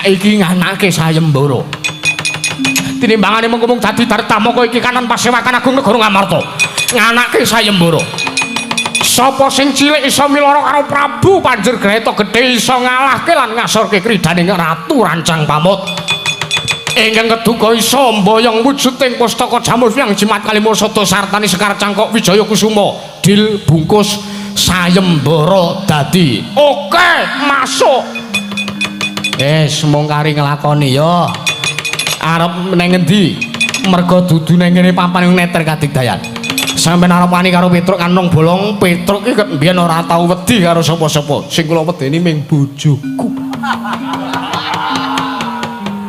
Saiki nganake sayembara. Tinimbangane mung dadi dartamaka iki kanan pasewakan agung negara Ngamarta. Nganake sayembara. Sapa sing cilik iso milara karo Prabu Panjergrahita gedhe iso ngalahke lan ngasorke kridaning Ratu Rancang Pamot. Ingkang keduga iso mboyong wujuding pustaka Jamus Hyang Jimat Kalima Sada sartani Sekar Cangkok Wijaya Kusuma. Dil bungkus sayembara dadi. Oke, masuk. Wis mung kari nglakoni ya. Arep neng ngendi? Merga dudu neng ngene papan neter kadigdayan. Sampeyan arep wani karo Petruk kanong bolong, Petruk iki ket mbiyen ora tau wedi karo sapa-sapa. Sing kula wedeni ming bojoku.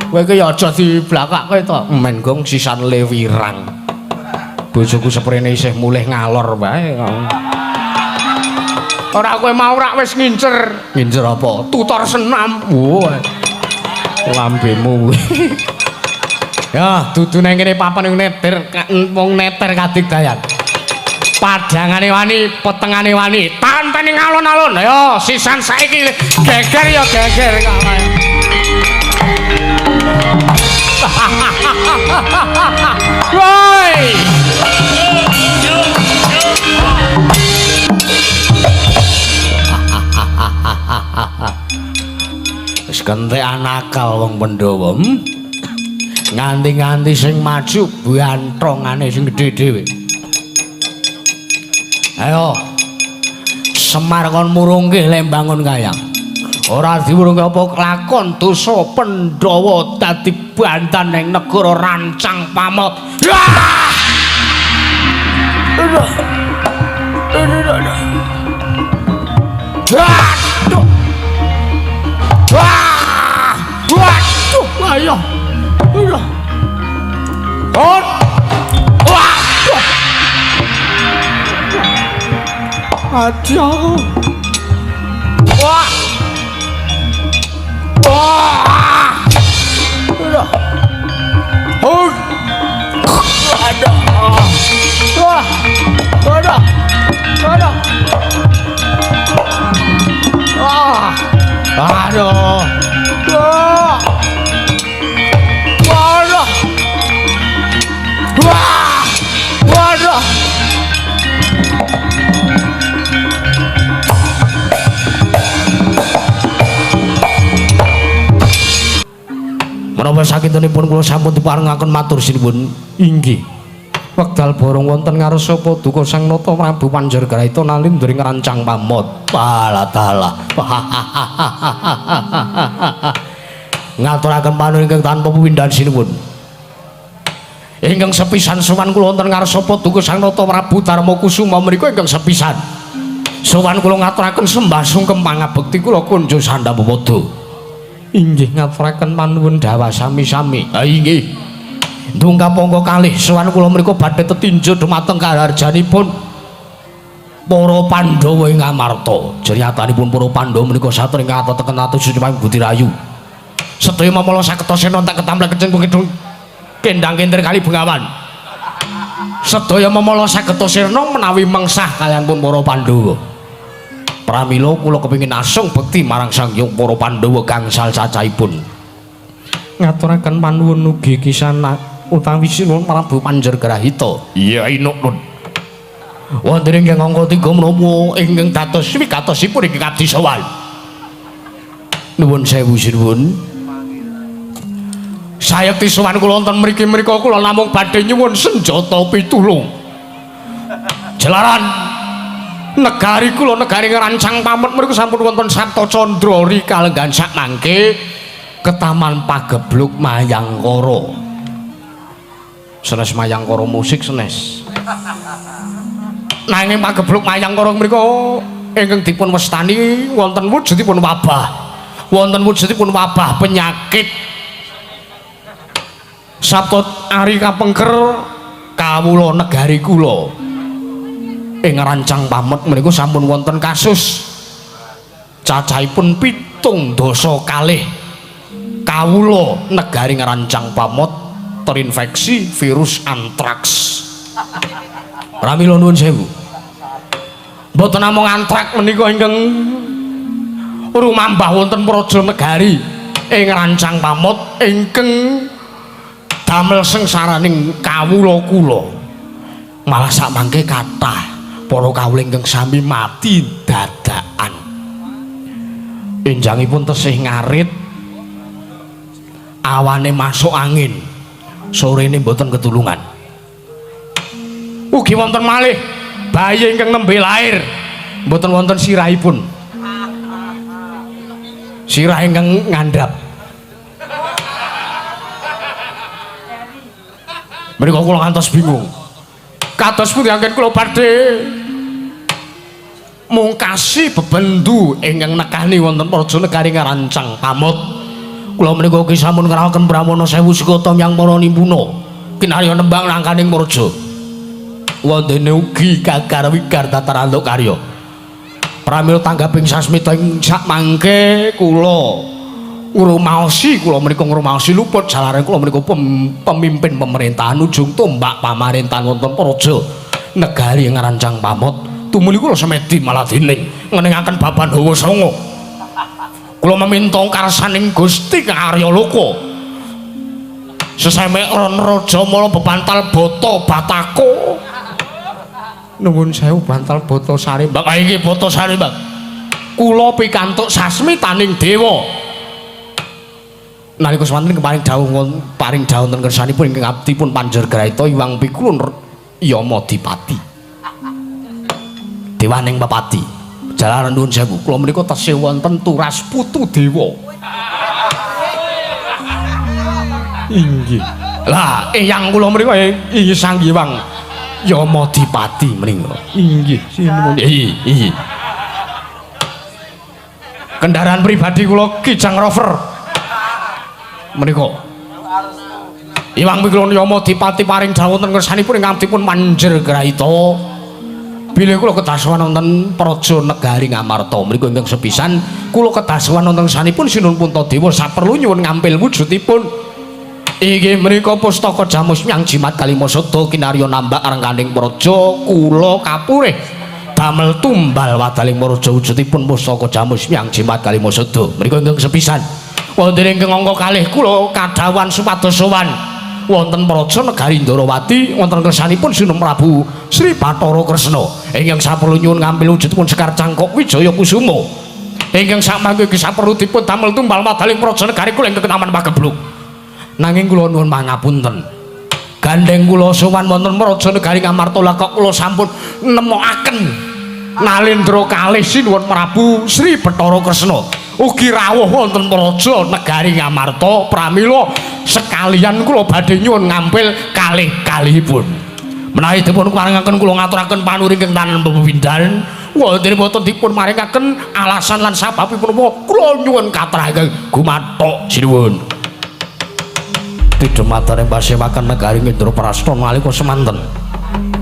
Kowe iki ya aja diblakake to. Men gong sisan lewirang. Bojoku seprene isih mulih ngalor wae. Ora kowe mau rak wis ngincer. Ngincer apa? Tutor senam. Wah. Lambemu. Ya, dudu nang kene papan neter wong neter kadigdayan. Padangane wani, petengane wani, tantene alon-alon. Ayo, sisan saiki geger ya geger kae. Woi. Wis kentekan akal wong Pandhawa. Nganti-nganti sing maju banthongane sing gedhe dhewe. Ayo. Semar kon murungke le mbangun kayang. Ora diwurungke apa kelakon dosa Pandhawa dadi bantan ning negara Rancang Pamot. Aduh. Aduh. Aduh. Wah! Waduh, ayo. Aduh. Oh. Waduh. Aduh. Wah. Wah. Aduh. Oh. Aduh. Wah. Aduh. Aduh. Wah. Aduh. Wah. Waduh. Wah. Waduh. Menapa sakintenipun kula sampun diparengaken matur sinuwun. Inggih. Wekdal borong wonten ngarsa paduka Sang Nata Prabu Panjargrahita nalindra ing Rancang Pamot. Walah dalah. Ngaturaken panuwun ingkang tanpa pepindhan sinuwun. Ingkang sepisan sowan kula wonten ngarsa paduka Sang Nata Prabu Darma Kusuma menika ingkang sepisan. Sowan kula ngaturaken sembah sungkem pangabekti kula kunjo sandhapada. Inggih ngaturaken panuwun dhawah sami-sami. Ha inggih. Ndungkap angka kalih sowan kula mriku badhe tetinju dumateng kaharjanipun para Pandhawa ing Amarta. Jernyatanipun para Pandhawa menika satring kateteken atus suci Budi Rayu. Sedaya mamala saketa sena tak ketamplek keceng kidung kendang kenter kali Bengawan. Sedaya mamala sageta sirna menawi mengsah kaliyan pun para Pandhawa. Pramila kula kepengin asung bekti marang Sang Hyang para Pandhawa gangsal cacahipun. Ngaturaken panuwun ugi kisana utawi sinuwun Prabu Panjargrahita. Iya inuk nun. Wonten ingkang angka 3 menapa ingkang dados wigatosipun iki abdi sowan. Nuwun sewu sinuwun. Sayekti sowan kula wonten mriki mriku kula namung badhe nyuwun senjata pitulung. Jalaran negari kula negari Rancang Pamot mriku sampun wonten Sabta Candra rikalenggan sakmangke ketaman pagebluk Mayangkara. Senes Mayangkara musik senes. Nanging pagebluk Mayangkara mriku ingkang dipun wastani wonten wujudipun wabah. Wonten wujudipun wabah penyakit. Sabta ari kapengker kawula negari kula ing Rancang Pamot mriku sampun wonten kasus cacahipun 72 kawula negari Rancang Pamot terinfeksi virus antraks. Pramila nuwun sewu. Mboten namung antraks menika ingkang rumambah wonten praja negari. ing Rancang Pamot ingkang damel sengsaraning kawula kula. Malah sakmangke kathah para kawula ingkang sami mati dadakan. Enjangipun tesih ngarit, awane masuk angin, sorene mboten ketulungan. Ugi wonten malih bayi ingkang nembe lair mboten wonten sirahipun. Sirah ingkang ngandhap. Menika kula ngantos bingung. Kados pundi anggen kula badhe mungkasi bebendu ingkang nekani wonten Praja Negari Ngarancang Pamot. Kula menika ugi sampun ngraoken Brahmana sewu sekata yang para nimpuna kinarya nembang langkaning praja. Wondene ugi gagar wigar tatar antuk karya. Pramila tanggaping sasmita ing sakmangke kula ngrumaosi, kula menika ngrumaosi luput jalaran kula menika pemimpin pemerintahan ujung tombak pamarentahan wonten Praja Negari Ngarancang Pamot. Tumuli kula semedi maladining ngeningaken baban hawa sanga. Kula meminta karsaning Gusti Kang Arya Loka. Sesemek ron raja mala bebantal bata batako. Nuwun sewu bantal bata sarimbak. Ah iki bata sarimbak. Kula pikantuk sasmitaning dewa. Nalika semanten keparing dawuh paring dawuh wonten kersanipun ingkang abdi pun Panjer Graita Iwang Pikulun Yamadipati. Dewaning Pepati. Jalaran nuwun sewu, kula menika tesih wonten turas putu dewa. Inggih. Lah, eyang kula menika inggih Sang Hyang Yamadipati menika. Inggih, sinuwun. Iya. Kendaraan pribadi kula Kijang Rover. Menika. Iwang Pikulun Yamadipati paring dawuh wonten kersanipun ingkang dipun Manjer Graita. Bilih kula kedah wonten Praja Negari Ngamarta mriku ingkang sepisan kula kedah wonten sanipun Sinuhun Puntadewa saperlu nyuwun ngampil wujudipun. Inggih menika pustaka jamus yang jimat kalimasada kinarya nambak rengkaning praja kula kapurih damel tumbal wadaling praja wujudipun pustaka jamus yang jimat kalimasada mriku ingkang sepisan. Wonten ingkang angka kalih kula kadhawuhan supados sowan wonten Praja Negari Ndorowati wonten kersanipun Sinuhun Prabu Sri Bathara Kresna ingkang saperlu nyuwun ngampil wujudipun Sekar Cangkok Wijaya Kusuma ingkang samangke iki saperlu dipun damel tumbal wadaling praja negari kula ingkang ketaman pagebluk. Nanging kula nuwun pangapunten, gandeng kula sowan wonten Praja Negari Ngamarta lha kok kula sampun nemokaken Nalendra kalih Sinuhun Prabu Sri Bathara Kresna ugi rawuh wonten Praja Negari Ngamarta pramila sekalian kula badhe nyuwun ngampil kalih-kalihipun. Menawi dipun paringaken kula ngaturaken panuri ingkang tanen pepindhan wonten boten dipun maringaken alasan lan sababipun apa kula nyuwun kathah gumathok sinuwun. Tidhemataning pasewakan negari Indraprasta nalika semanten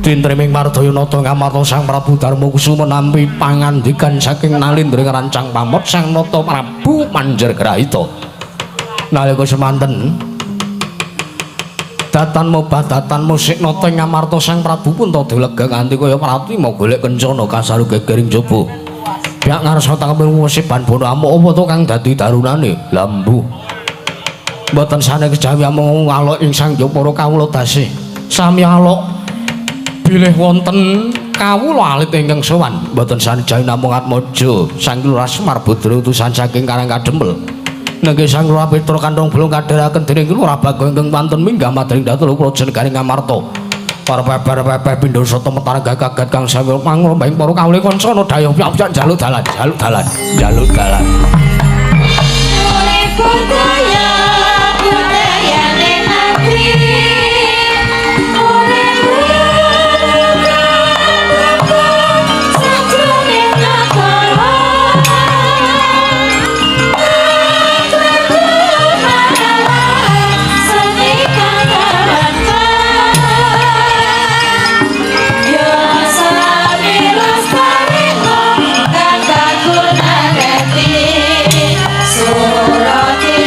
Tintriming Mardaya Nata Ngamarta Sang Prabu Darma Kusuma nampi pangandikan saking Nalindra Rancang Pamot Sang Nata Prabu Manjer Grahita. Nalika semanten datan mobah datan musik nata Ngamarta Sang Prabu Puntadewa lega nganti kaya pratima golek kencana kasaru gegering jaba. Pihak ngarsa tangkep musiban bono amuk apa to kang dadi darunane? Lambu. Mboten sane kejawi amung alok ing Sang Hyang para kawula dasih. Sami alok bilih wonten kawula alit ingkang sowan mboten sane jawi namung Atmaja Sang Lurah Semar Budra utusan saking Karang Kadempel. Nggih Sang Lurah Petra kantong bulung kadheraken dening Lurah Bagong ingkang wonten minggah madring datul Praja Negari Ngamarta. Para peper-peper pindha sata metar gagagat kang sami mangrembahing para kawula kancana dayuh piyak-piyak njaluk dalan, njaluk dalan, njaluk dalan. Budaya budayane negeri Surati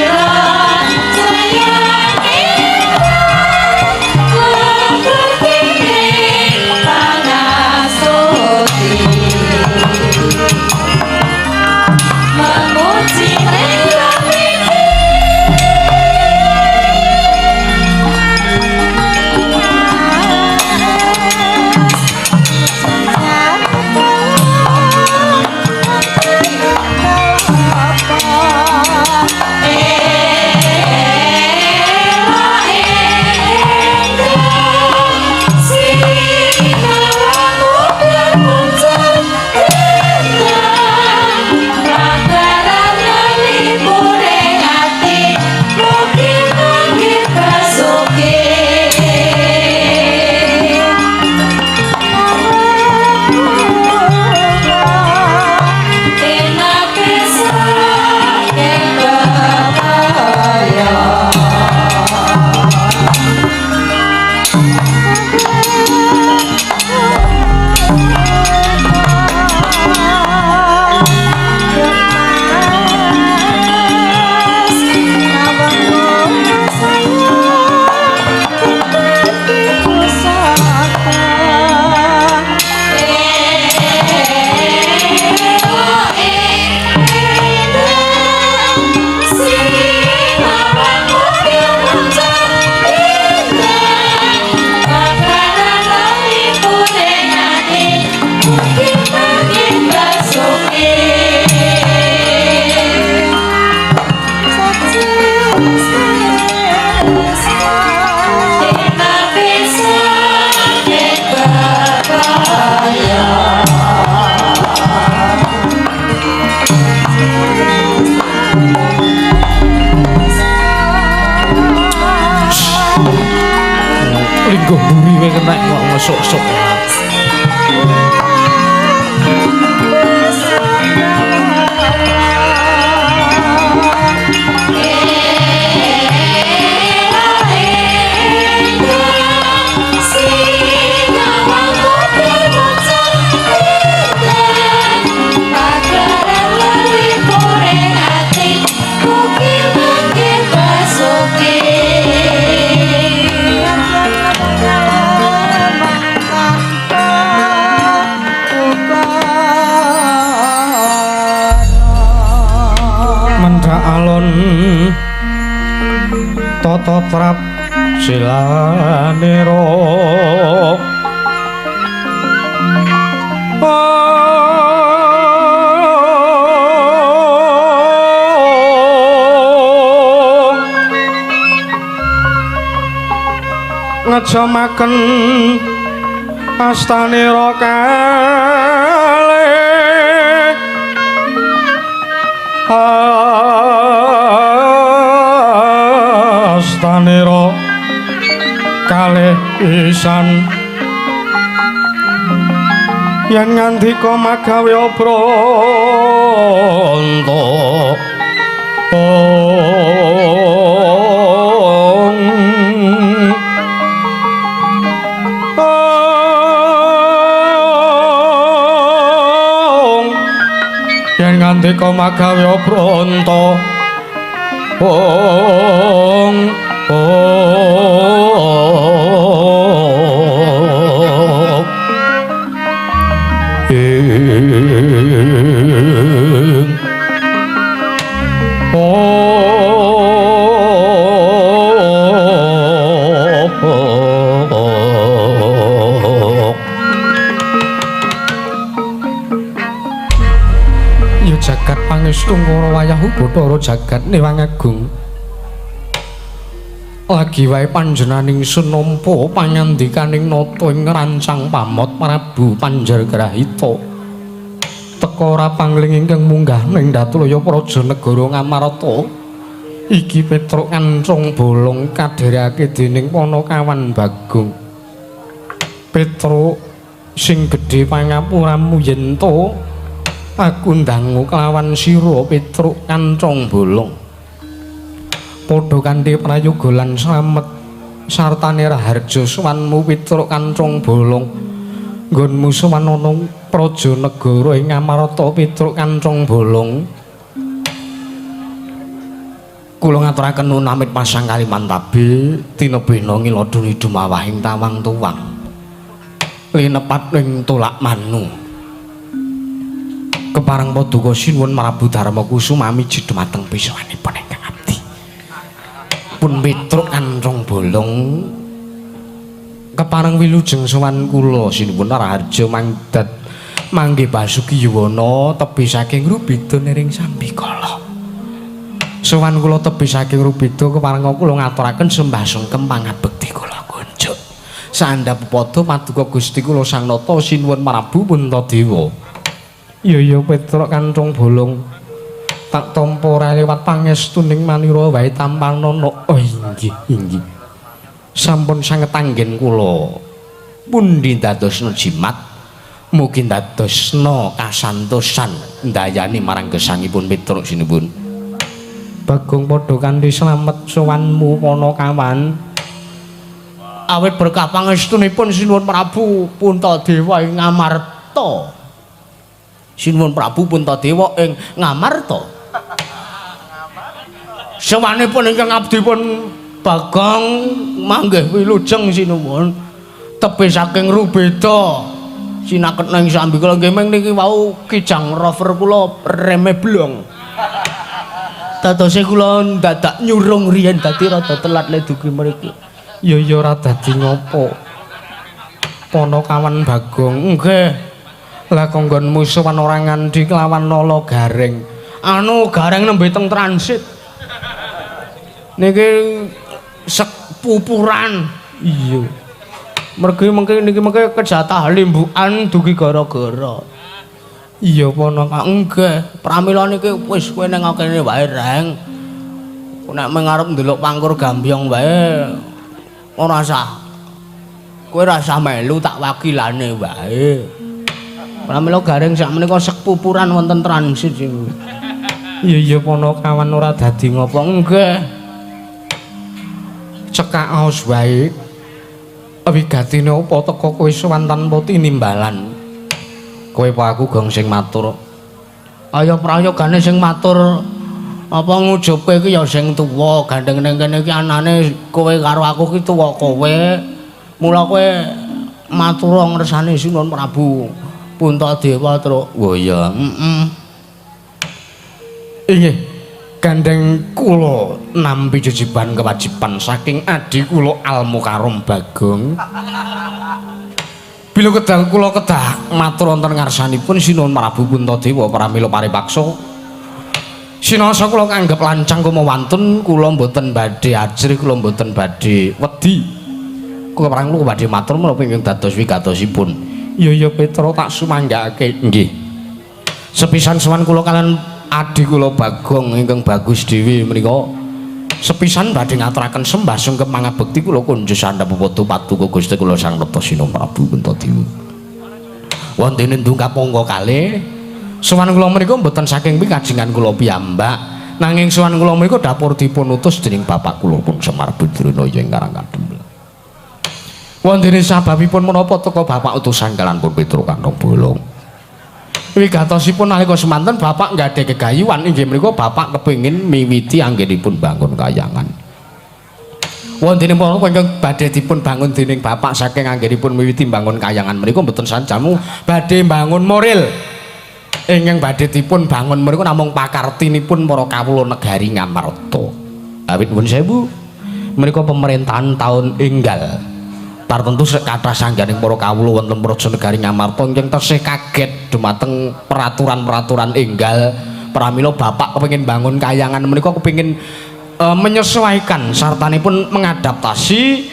Lungguh mburi kowe kena kok ngesuk-suk. Alon tata trap silanira ngejamaken astanira kalih astanira kalih isan yen ngandika magawe obronto yen ngandika magawe obronto ong ing ya jagat pangestu ngara wayah Bathara jagat Newang Agung. Lagi wae panjenenganing ingsun nampa pangandikaning nata ing rancang pamot Prabu Panjargrahita. Teka ora pangling ingkang munggah ning Datulaya Praja Negara Ngamarta. Iki Petruk Kancong Bolong kadherekake dening Panakawan Bagong. Petruk sing gedhe pangapuramu yen to aku ndangu kelawan sira Petruk Kancong Bolong. Padha kanthi prayoga lan slamet sartane raharja sowanmu Petruk Kancong Bolong. Nggonmu sowan ana praja negara ing Ngamarta Petruk Kancong Bolong. Kula ngaturaken nuwun amit pasang kalimantabi tinebena ngiladuni dumawahing tawang tuwang linepat ing tolak manu. Kepareng paduka sinuwun Prabu Darma Kusuma miji dumateng pisahanipun ingkang abdi. Pun Petruk Kancong Bolong kepareng wilujeng sowan kula sinuwun raharja mangdat mangke basuki yuwana tebih saking Rubeda niring sambikala. Sowan kula tebih saking Rubeda kepareng kula ngaturaken sembah sungkem pangabekti kula kunjuk. Sandhap pada paduka Gusti kula Sang Nata sinuwun Prabu Puntadewa. Ya ya Petruk Kancong Bolong tak tampa ora lewat pangestuning manira wae tampanana. Oh inggih inggih. Sampun sanget anggen kula pundi dadosna jimat mugi dadosna kasantosan ndayani marang gesangipun Petruk sinuwun. Bagong padha kanthi slamet sowanmu Panakawan. Awit berkah pangestunipun sinuwun Prabu Puntadewa ing Ngamarta. Sinuwun Prabu Puntadewa ing Ngamarta. Sowanipun ingkang abdi pun Bagong manggih wilujeng sinuwun tebih saking Rubeda sinaket ing sambikala nggih ming niki wau kijang rover kula reme blong. Dadose kula ndadak nyurung riyen dadi rada telat le dugi mriki. Ya ya ora dadi ngopo. Panakawan Bagong nggih. Lah kanggonmu sowan ora ngandhi kelawan nala gareng. Anu gareng nembe teng transit. Niki sepupuran. Iya. Mergi mengke niki mengke kejatah limbukan dugi gara-gara. Iya Panaka nggih. Pramila niki wis kowe ning kene wae Reng. Nek meng arep ndelok pangkur gambyong wae ora sah. Kowe ora usah melu tak wakilane wae. Pramila Gareng sak menika sepupuran wonten transit sing. Iya iya ponokawan ora dadi ngopo. Nggih. Cekak aos wae. Wigatine apa teka kowe sowan tanpa tinimbalan. Kowe apa aku gong sing matur. Ayo prayogane sing matur apa ngujubke iki ya sing tuwa, gandeng ning kene iki anane kowe karo aku ki tuwa kowe. Mula kowe matur ngresane Sinuwun Prabu Puntadewa, Truk. Oh iya, heeh. Inggih. Gandeng kula nampi jejiban kewajiban saking adhi kula Almukarom Bagong. Bila kedah kula kedah matur wonten ngarsanipun Sinuwun Prabu Puntadewa pramila paripaksa. Sinasa kula nganggep lancang kumawantun kula mboten badhe ajrih, kula mboten badhe wedi. Kula parang kula badhe matur menapa ingkang dados wigatosipun. Iya iya Petra tak sumanggake. Nggih. Sepisan sowan kula kalian adhi kula Bagong ingkang bagus dhewe menika sepisan badhe ngaturaken sembah sungkem pangabekti kula kunjus sandhap padha paduka Gusti kula Sang Nata Sinuwun Prabu Puntadewa. Wonten ndungkap angka kalih sowan kula menika mboten saking pikajengan kula piyambak, nanging sowan kula menika dapur dipun utus dening bapak kula pun Semar Badranaya ing Karang Kadempel. Wonten sababipun menapa teka bapak utusan kalian pun Petruk Kantong Bolong. Wigatosipun nalika semanten bapak nggadhahi gegayuhan inggih menika bapak kepengin miwiti anggenipun bangun kayangan. Wonten menapa ingkang badhe dipun bangun dening bapak saking anggenipun miwiti bangun kayangan menika mboten sanjamu badhe bangun moral. Ingkang badhe dipun bangun menika namung pakartinipun para kawula negari Ngamarta. Awit nuwun sewu menika pemerintahan taun enggal. Tartentu kathah sangganing para kawula wonten praja negari Ngamarta ingkang tesih kaget dumateng peraturan-peraturan enggal. Pramila bapak kepengin bangun kayangan menika kepengin menyesuaikan sartanipun mengadaptasi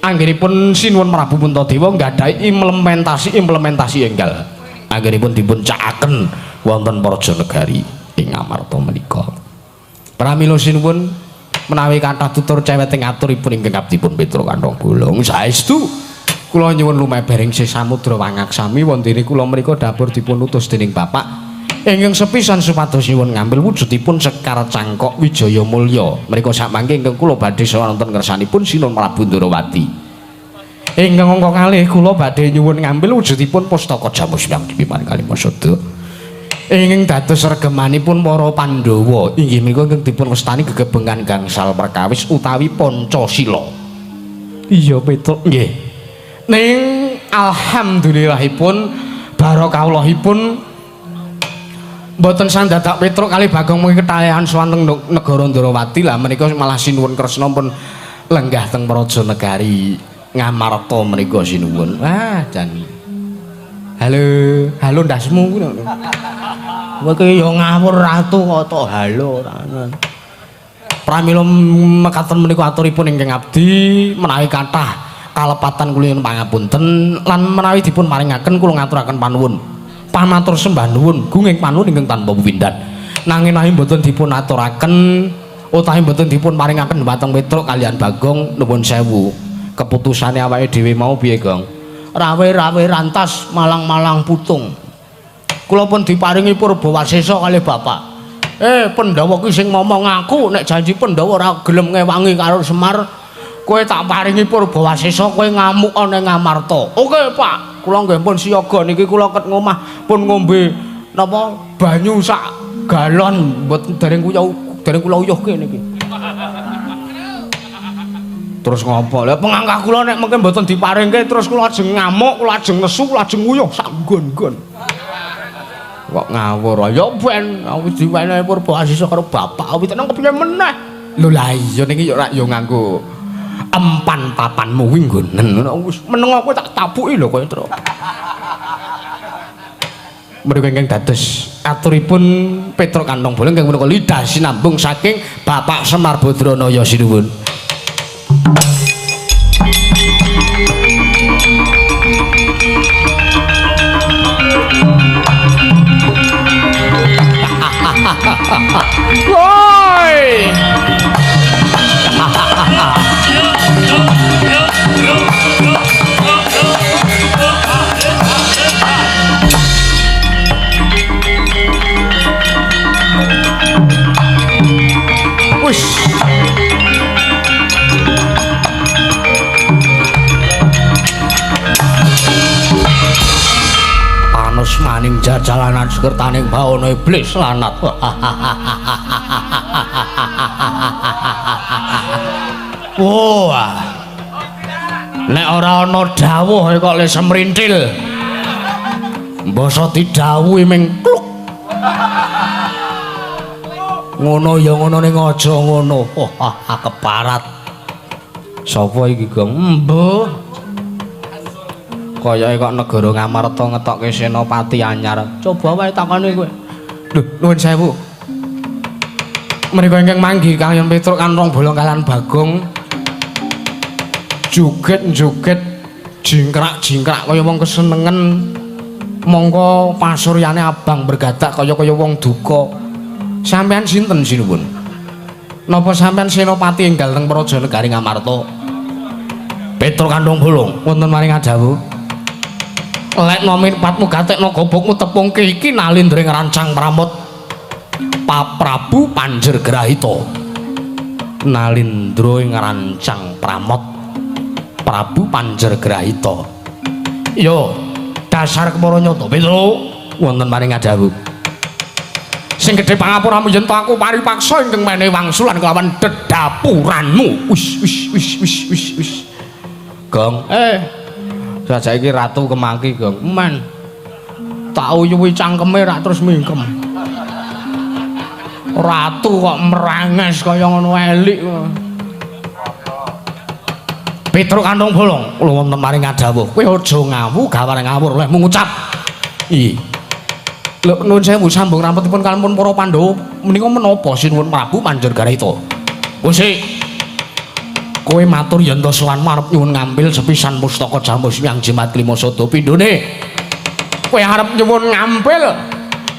anggenipun Sinuwun Prabu Puntadewa nggadahi implementasi enggal. Anggenipun dipun cakaken wonten praja negari ing Ngamarta menika. Pramila sinuwun menawi kathah tutur cewet ing aturipun ingkang abdipun Petruk Kantong Bolong saestu kula nyuwun lumebering sih samudra wangaksami wontene kula menika dapur dipun utus dening bapak ingkang sepisan supados nyuwun ngambil wujudipun Sekar Cangkok Wijaya Mulya menika samangke ingkang kula badhe sowan wonten ngersanipun Sinuwun Prabu Ndorowati. Ingkang angka kalih kula badhe nyuwun ngambil wujudipun Pustaka Jamus Hyang Dipiman Kalimasada ingkang dados regemanipun para Pandhawa inggih menika ingkang dipun wastani gegebengan gangsal perkawis utawi Pancasila. Iya Petruk nggih. Ning alhamdulillahipun barokallahipun mboten sandadak Petruk kali Bagong mungkin ketalihan sowan teng negara Ndorowati lah menika malah Sinuwun Kresna pun lenggah teng praja negari Ngamarta menika sinuwun. Wah jan. Halo, halo ndasmu ngono. Kowe iki ya ngawur ratu kok tok halo ora. Pramila mekaten menika aturipun ingkang abdi menawi kathah kalepatan kula nyuwun pangapunten lan menawi dipun paringaken kula ngaturaken panuwun. Pamatur sembah nuwun gunging panuwun ingkang tanpa wewindan. Nanging menawi mboten dipun aturaken utawi mboten dipun paringaken dhumateng Petruk kaliyan Bagong nuwun sewu. Keputusane awake dhewe mau piye, Gong? Rawe-rawe rantas malang-malang putung. Kula pun diparingi purbawasesa kalih bapak. Pandhawa ki sing momong aku nek janji Pandhawa ora gelem ngewangi karo Semar, kowe tak paringi purbawasesa kowe ngamuk ana Ngamarta. Oke, Pak. Kula nggih pun siaga niki kula ket ngomah pun ngombe napa banyu sak galon mboten dereng kula uyuhke niki. Terus ngopo? Lah pengangkah kula nek mengke mboten diparingke terus kula ajeng ngamuk, kula ajeng nesu, kula ajeng nguyuh sak nggon-nggon. Kok ngawur ya ben aku diwenehi purbawasesa karo bapak kuwi tenang kepiye meneh. Lho lah iya niki ya rak ya nganggo empan papanmu kuwi nggonen ngono wis meneng aku tak tapuki lho kowe Truk. Menika ingkang dados aturipun Petruk Kantong Bolong ingkang menika lidah sinambung saking Bapak Semar Badranaya sinuwun. Woi. Jajalanan sekertaning bawana iblis lanat. Wah. Nek ora ana dawuh kok le semrintil. Mbasa didhawuhi ming kluk. Ngono ya ngono ning aja ngono. Wah, keparat. Sapa iki, Gong? Mbuh. Kayake kok negara Ngamarta ngetokke senopati anyar. Coba wae takoni kowe. Lho, nuwun sewu. Menika ingkang manggi kaliyan Petruk kan rong bolong kaliyan Bagong. Joget-joget jingkrak-jingkrak kaya wong kesenengen. Mongko pasuryane abang bergadak kaya-kaya wong duka. Sampeyan sinten sinuwun? Napa sampeyan senopati enggal teng Praja Negari Ngamarta? Petruk kandhong bolong wonten maring adawuh. Lekno mirpatmu gatekno gobokmu tepungke iki nalindra ngrancang pramot Pa Prabu Panjergrahita. Nalindra ngrancang pramot Prabu Panjergrahita. Yo, dasar kepara nyata Petruk wonten maring adawuh. Sing gedhe pangapuramu yen to aku paripaksa ingkang menehi wangsulan kelawan dedapuranmu. Wis wis wis wis wis wis. Gong, sajake iki ratu kemaki, Gong. Men. Tak uyuhi cangkeme rak terus mingkem. Ratu kok meranges kaya ngono elik. Petruk kantong bolong, kula wonten maring adawuh. Kowe aja ngawu gawane ngawur olehmu ngucap. Iya. Lho nuwun sewu sambung rampetipun kalampun para Pandhawa menika menapa sinuwun Prabu Panjergarita? Gusti, kowe matur yen to sowan arep nyuwun ngambil sepisan pustaka Jamus Hyang Jimat Klimasada pindhone. Kowe arep nyuwun ngambil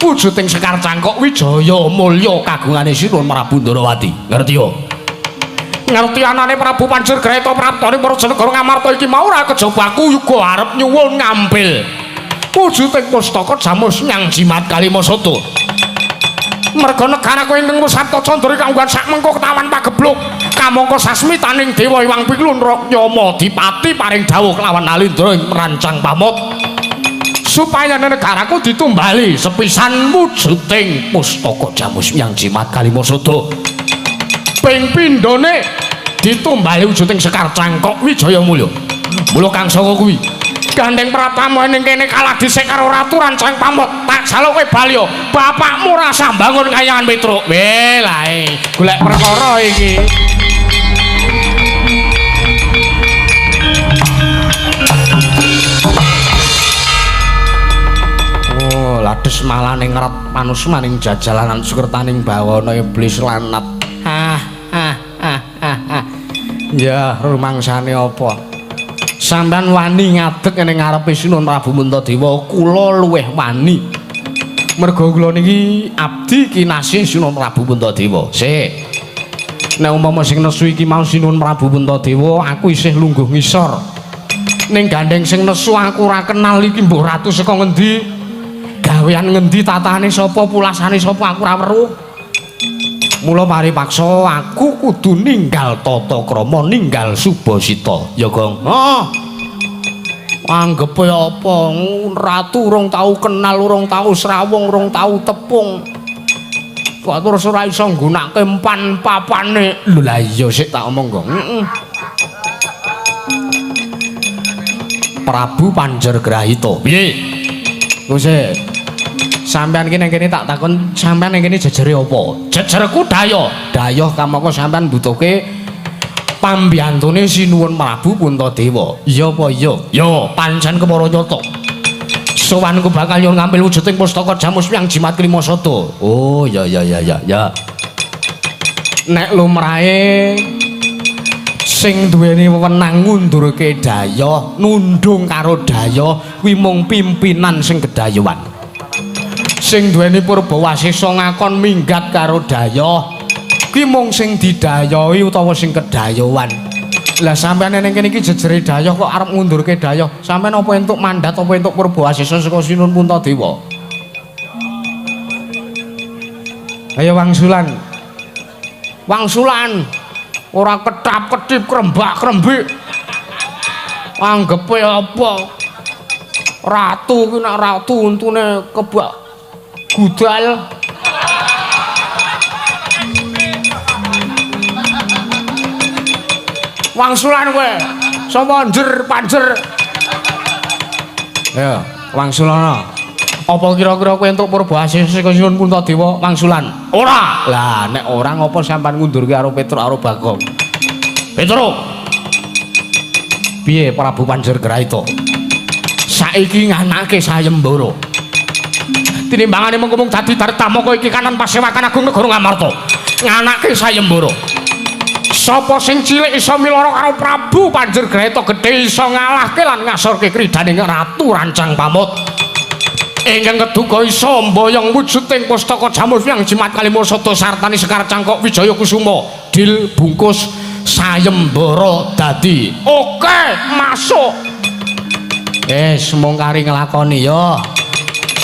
wujuding Sekar Cangkok Wijaya Mulya kagungane sinuwun Prabu Ndorowati. Ngerti yo? Ngerti anane Prabu Panjergarita praptane para negara Ngamarta iki mau ora kejaba aku uga arep nyuwun ngambil wujuding pustaka Jamus Hyang Jimat Kalimasada. Merga negaraku ingkang Sabta Candra kanggo sak mengko ketawan pagebluk kamangka sasmitaning Dewa Hyang Piklun Yama Dipati paring dawuh kelawan Nalindra ing merancang pamot supaya negaraku ditumbali sepisan wujuding pustaka Jamus Hyang Jimat Kalimasada. Ping pindhone ditumbali wujuding Sekar Cangkok Wijaya Mulya. Mula kang saka kuwi gandeng pratamu ning kene kalah dhisik karo ratu rancang pamot tak jaluk kowe balya bapakmu rasa bangun kayangan Petruk. Weh lae golek perkara iki. Oh, lades malah ning ngret panusmaning jajalanan sukertaning bawana iblis lanat. Ah ah ah ah ah. Ya rumangsane apa? Sampeyan wani ngadeg ning ngarepe Sinuwun Prabu Puntadewa, kula luwih wani. Merga kula niki abdi kinasih Sinuwun Prabu Puntadewa. Sik. Nek umpama sing nesu iki mau Sinuwun Prabu Puntadewa, aku isih lungguh ngisor. Ning gandeng sing nesu aku ora kenal iki mbuh ratu saka ngendi, gawean ngendi, tatane sapa, pulasane sapa aku ora weruh. Mula paripaksa aku kudu ninggal tata krama, ninggal subasita. Ya, Gong. Heeh. Anggepe apa? Ratu urung tau kenal, urung tau srawung, urung tau tepung. Kok terus ora iso nggunakake empan papane. Lho lah iya sik tak omong, Gong. Heeh. Prabu Panjergrahita. Piye? Gusti. Sampeyan iki nang kene tak takon, sampeyan nang kene jejere apa? Jejerku dayoh. Dayoh kamangka sampeyan mbutuhke pambiyantune Sinuwun Prabu Puntadewa. Iya apa iya? Ya, pancen kepara nyata. Sowanku bakal nyuwun ngambil wujuding pustaka Jamus Hyang Jimat Klimasada. Oh, ya ya ya ya ya. Nek lumrahe sing duweni wewenang ngundurke dayoh, nundung karo dayoh kuwi mung pimpinan sing gedayuan. Sing duweni purbawasesa ngakon minggat karo dayoh kuwi mung sing didayohi utawa sing kedayohan. Lah sampeyan ning kene iki jejere dayoh kok arep ngundurke dayoh. Sampeyan apa entuk mandat apa entuk purbawasesa saka Sinuwun Puntadewa? Ayo wangsulan. Wangsulan. Ora ketap-ketip krembak-krembik. Anggepe apa? Ratu ki nek ratu untune kebak gudal. Wangsulan kowe. Sapa njer panjer? Ya, wangsulana. Apa kira-kira kowe entuk purba asih saka Nyuwun Puntadewa wangsulan? Ora. Lah nek ora ngopo sampean ngundurke karo Petruk karo Bagong? Petruk. Piye Prabu Panjergraita? Saiki nganake sayembara. Tinimbangane mengko mung dadi dartamaka iki kanan pasewakan agung negara Ngamarta. Nganake sayembara. Sapa sing cilik iso milara karo Prabu Panjergraita gedhe iso ngalahke lan ngasorke kridhaning Ratu Rancang Pamut. Ingkang keduga iso mboyong wujuding pustaka Jamus Hyang Jimat Kalima Sada sartani Sekar Cangkok Wijaya Kusuma. Dil bungkus sayembara dadi. Oke, masuk. Wis mung kari nglakoni ya.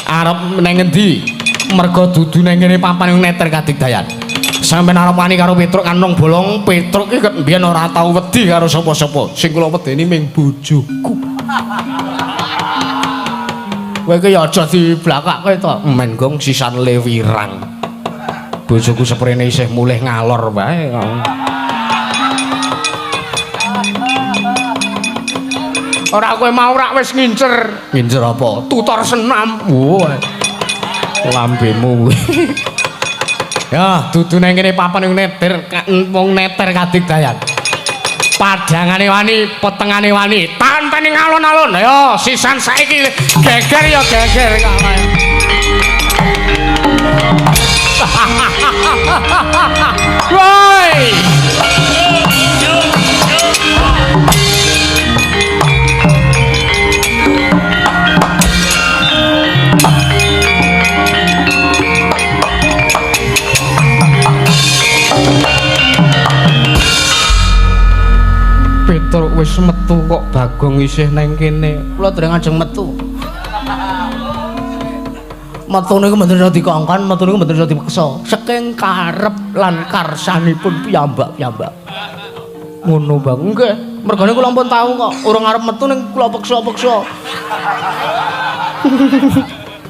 Arep nang ngendi? Merga dudu nang ngene papan neter kadigdayan. Sampeyan arep wani karo Petruk kanong bolong, Petruk iki ket mbiyen ora tau wedi karo sapa-sapa. Sing kula wedeni ming bojoku. Kowe iki ya aja diblakake to. Men gong sisan lewirang. Bojoku seprene isih mulih ngalor wae. Ora kowe mau rak wis ngincer. Ngincer apa? Tutor senam. Wah. Lambemu. Ya, dudu nang kene papan neter wong neter kadigdayan. Padangane wani, petengane wani, tantene alun-alun. Ayo, sisan saiki geger ya geger kok. Woi. Petruk wis metu kok Bagong isih nang kene. Kula dereng ajeng metu. Metu niku mboten iso dikongkon, metu niku mboten iso dipeksa. Saking karep lan karsanipun piyambak-piyambak. Ngono, Bang. Nggih, mergane kula ampun tau kok urung arep metu ning kula peksa-peksa.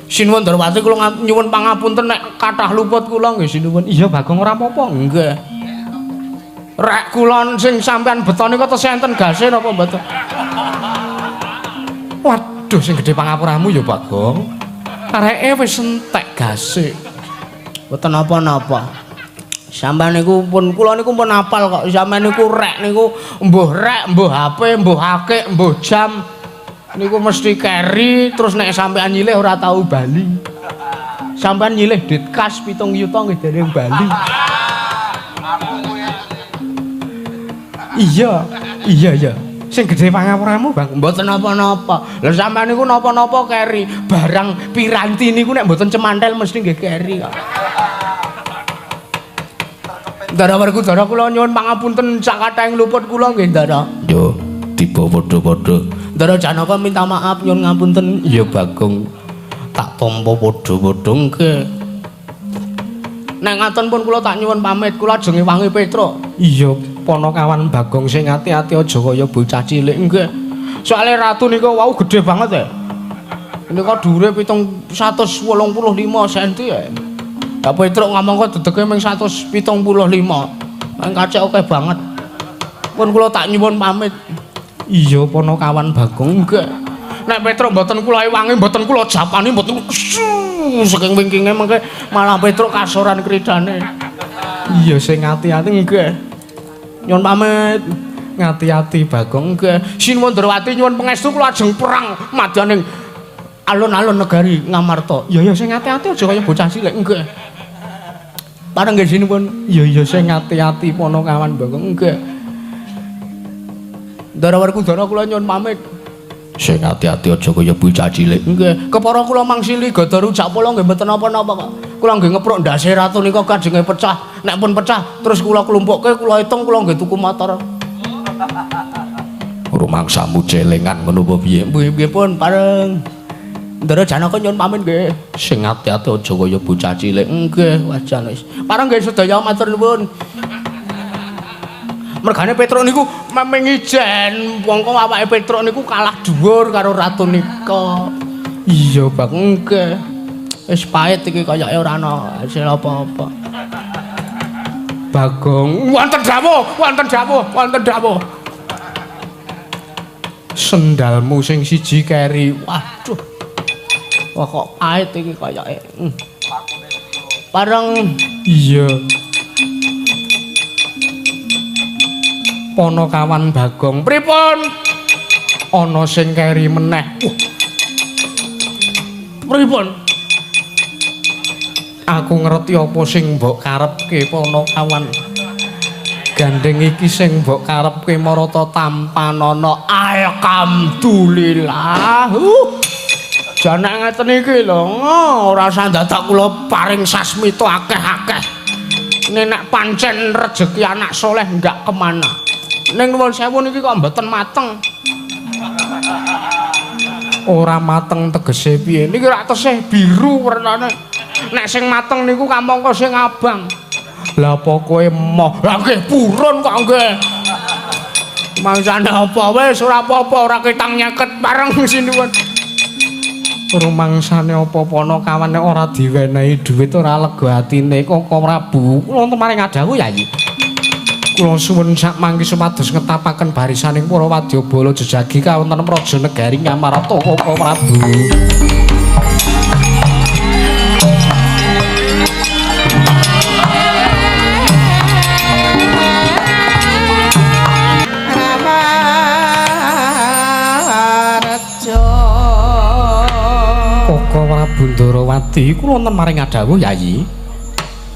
Sinuwun Darwati kula nyuwun pangapunten nek kathah luput kula nggih sinuwun. Iya, Bagong ora apa-apa. Nggih. Rek kula sing sampean betone kok tesih enten gase napa mboten? Waduh, sing gedhe pangapuramu ya, Bagong. Reke wis entek gase. Mboten napa-napa. Sampeyan niku pun kula niku pun apal kok. Sampeyan niku rek niku mbuh rek, mbuh HP, mbuh akik, mbuh jam. Niku mesti keri terus nek sampean nyilih ora tau bali. Sampean nyilih duit kas 7 yuta nggih dereng bali. Iya, iya, iya. Sing gedhe pangapuramu, Bang. Mboten napa-napa. Lha sampean niku napa-napa keri. Barang piranti niku nek mboten cemantel mesti nggih keri kok. Ndara Werkudara kula nyuwun pangapunten sak kathahing luput kula nggih, Ndara. Yo, tiba padha-padha. Ndara Janaka minta maaf nyuwun ngapunten. Iya, Bagong. Tak tampa padha-padha nggih. Nek ngaten pun kula tak nyuwun pamit, kula ajeng ngewangi Petruk. Iya, Panakawan Bagong sing ati-ati aja kaya bocah cilik nggih. Soale ratu nika wau gedhe banget ya. Nika dhuwure 785 cm ya. Lah Petruk ngomong kok dedege ming 175. Nang kacek akeh banget. Pun kula tak nyuwun pamit. Iya, Panakawan Bagong nggih. Nek Petruk mboten kula ewangi, mboten kula japani, mboten saking wingkinge mengke malah Petruk kasoran kridane. Iya sing ati-ati nggih. Nyuwun pamit. Ngati-ati Bagong nggih. Sinuwun Darwati nyuwun pangestu kula ajeng perang madyaning alun-alun negari Ngamarta. Iya ya sing ati-ati aja kaya bocah cilik nggih. Pareng nggih sinuwun. Iya iya sing ati-ati Panakawan Bagong nggih. Ndara Werkudara kula nyuwun pamit. Sing ati-ati aja kaya bocah cilik. Nggih. Kepara kula mangsili gada rujak pala nggih mboten napa-napa kok. Kula nggih ngepruk ndase ratu nika kajenge pecah. Nek pun pecah terus kula klumpukke, kula hitung kula nggih tuku motor. Rumangsamu celengan ngono apa piye? Nggih pun pareng. Ndara Janaka nyuwun pamit nggih. Sing ati-ati aja kaya bocah cilik. Nggih, wajan wis. Pareng nggih sedaya matur nuwun. Mergane Petruk niku memeng ijen, wong kok awake Petruk niku kalah dhuwur karo Ratu nika. Iya, Bang, nggih. Wis pahit iki kayake ora ana hasil apa-apa. Bagong, wonten dawuh, wonten dawuh, wonten dawuh. Sendalmu sing siji keri. Waduh. Wah kok pahit iki kayake. Pareng iya. Ponokawan Bagong, pripun? Ana sing keri meneh. Pripun? Aku ngerti apa sing mbok karepke Ponokawan. Gandeng iki sing mbok karepke marata tampanana. Alhamdulillah. Jane ngeten iki lho, ora usah dadak kula paring sasmita akeh-akeh. Nek pancen rejeki anak soleh enggak kemana. Ning nuwun sewu niki kok mboten mateng. Ora mateng tegese piye? Niki rak tesih biru wernane. Nek sing mateng niku kamangka sing abang. Lah apa kowe emoh? Lah nggih purun kok nggih. Mangsane apa wis ora apa-apa, ora ketang nyeket bareng sinuwun. Rumangsane apa Ponokawan nek ora diwenehi dhuwit ora lega atine Koko Prabu. Kula wonten maring adawuh Yayi. Kula suwun sak mangke supados ngetapaken barisaning para wadyabala jejagi kawonten praja negari Ngamarta Koko Prabu. Koko Prabu Ndarawati, kula wonten maring adawuh Yayi.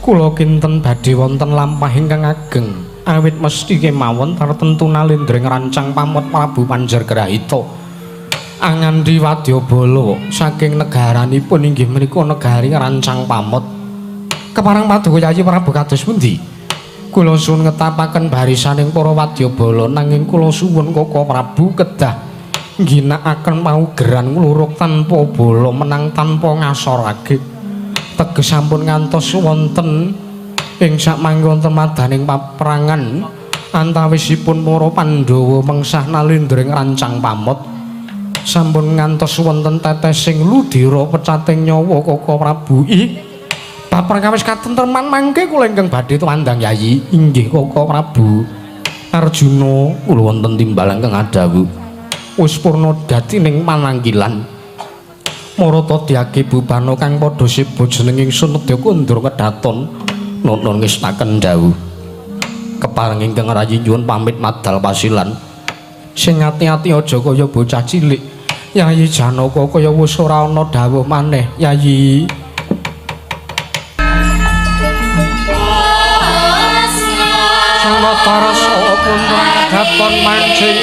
Kula kinten badhe wonten lampah ingkang ageng. Awit mesti kemawon tartemtu nalendra ngrancang pamot Prabu Panjargrahita. Angandhi wadyabala saking negaranipun inggih menika negari ngrancang pamot. Kepareng paduka Yayi Prabu kados pundi? Kula suwun ngetapaken barisaning para wadyabala nanging kula suwun Koko Prabu kedah ngginakaken paugeran ngluruk tanpa bala menang tanpa ngasorake. Teges sampun ngantos wonten ing sakmangke wonten madaning paperangan antawisipun para Pandhawa mengsah nalendra ngrancang pamot. Sampun ngantos wonten tetesing ludira pecating nyawa Koko Prabu. Ih, babar kawis katentreman mangke kula ingkang badhe tuwandang Yayi. Inggih Koko Prabu. Arjuna kula wonten timbal ingkang adhawuh. Wis purna dadi ning pananggilan. Marata dyage bubana kang padha seba jeneng ingsun nedya kondur kedaton nuntun ngestaken dawuh. Kepareng ingkang rayi nyuwun pamit madal pasilan. Sing ati-ati aja kaya bocah cilik. Yayi Janaka kaya wis ora ana dawuh maneh, Yayi. Sanata rasa puntra kedaton mancing.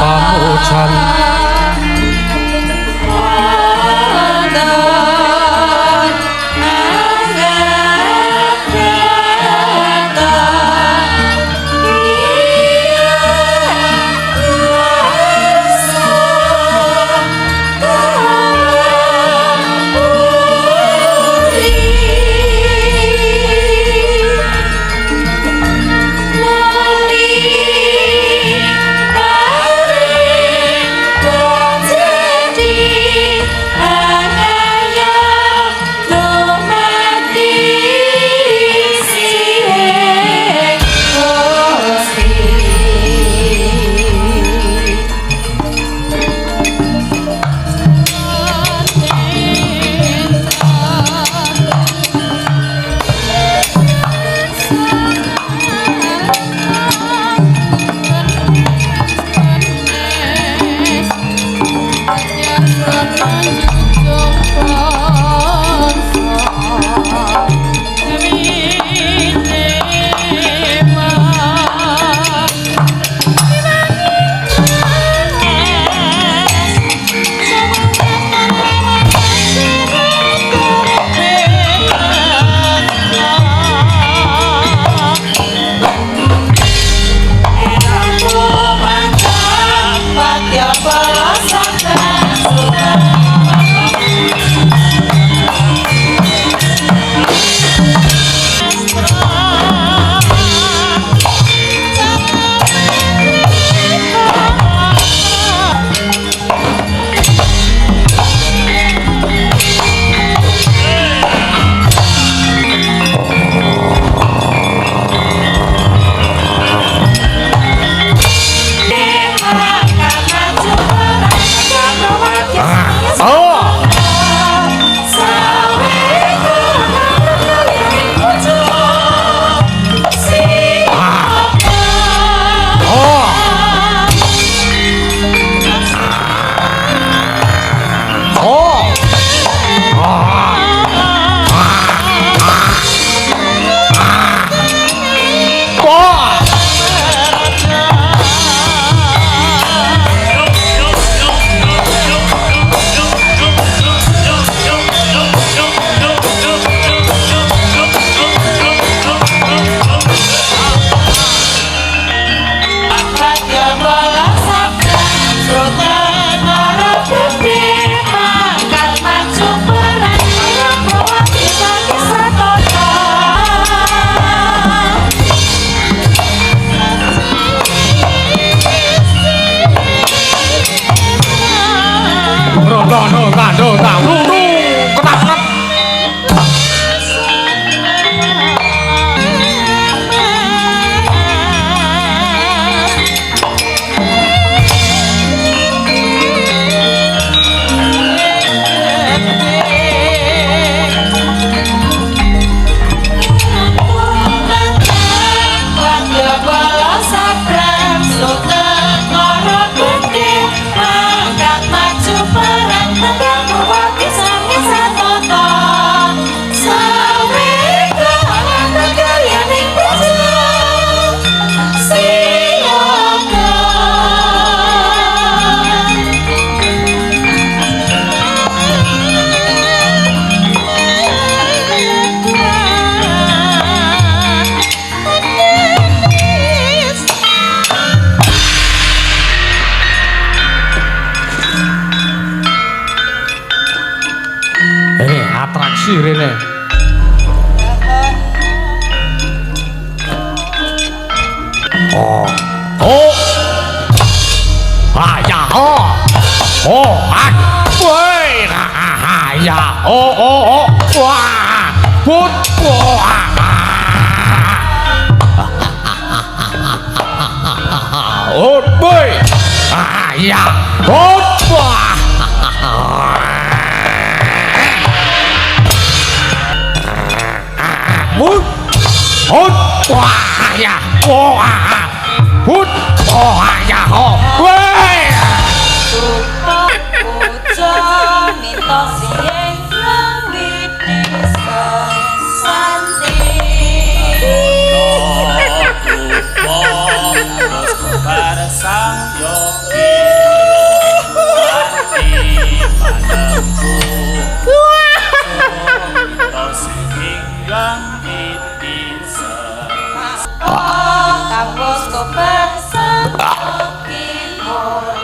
Pamujan oh. Oh, ah. Woi, ah, ya. Oh, oh, oh. Wah. Put. Wah. Oh, boy. Ah, ya. Oh, wah. Mut. Hut. Wah, ya. Oh, ah. Hut. Oh, ya. Oh. Woi.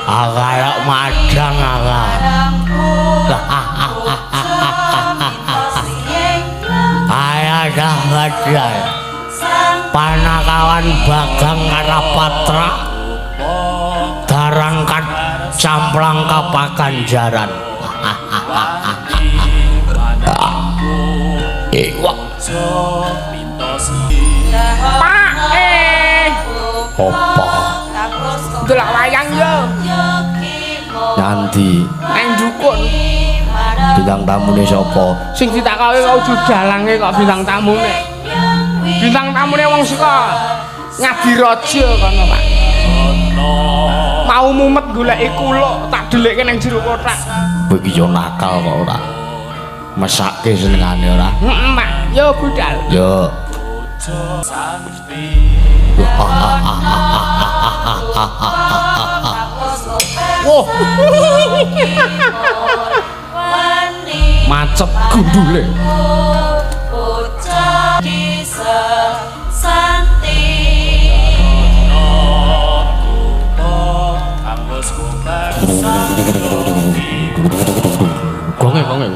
Akayak madang aka. Aya dah madang. Panakawan Bagang Karapatra darangkat camplang kapaganjaran. Wah. Pak, Apa? Delok wayang yo. Nanti Nang dukun. Bintang tamune sapa? Sing ditakoki kok udu dalange kok bintang tamune. Bintang tamune wong saka Ngadiraja kono, Pak. Mau mumet goleki kuluk tak dhelikke nang jero kothak. Kowe iki yo nakal kok ora. Mesake senengane ora. Heeh, Pak. Yo budal. Yo. Wah. Macet gundule. Gonge gonge.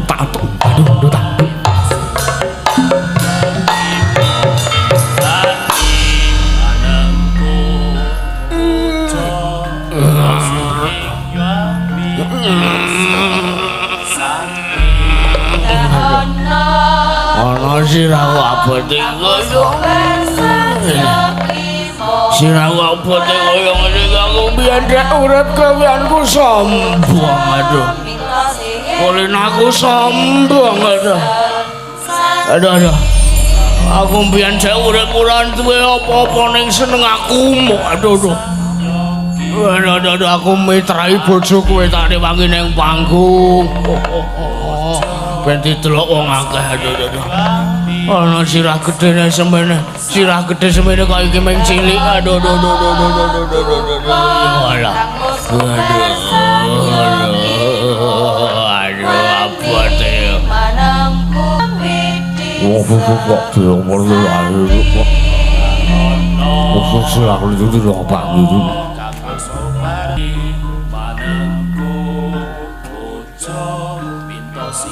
Tak aduh, tak. Ana sirahku abote kaya sirahku abote kaya ngene iki aku biyen dek urip gaweanku sombong aduh. Kulin aku sombong aduh. Aduh aduh. Aku biyen dek urip ora duwe apa-apa ning seneng aku mok aduh aduh. Aduh aduh aduh aku mitrai bojoku tak rewangi ning panggung. Ben didelok wong akeh aduh aduh. Ana sirah gedene semene, sirah gedhe semene kok iki mung cilik aduh aduh aduh aduh aduh aduh aduh. Alah. Aduh. Aduh abote. Wong kok diomor ayo kok. Kok sirah itu apa gitu.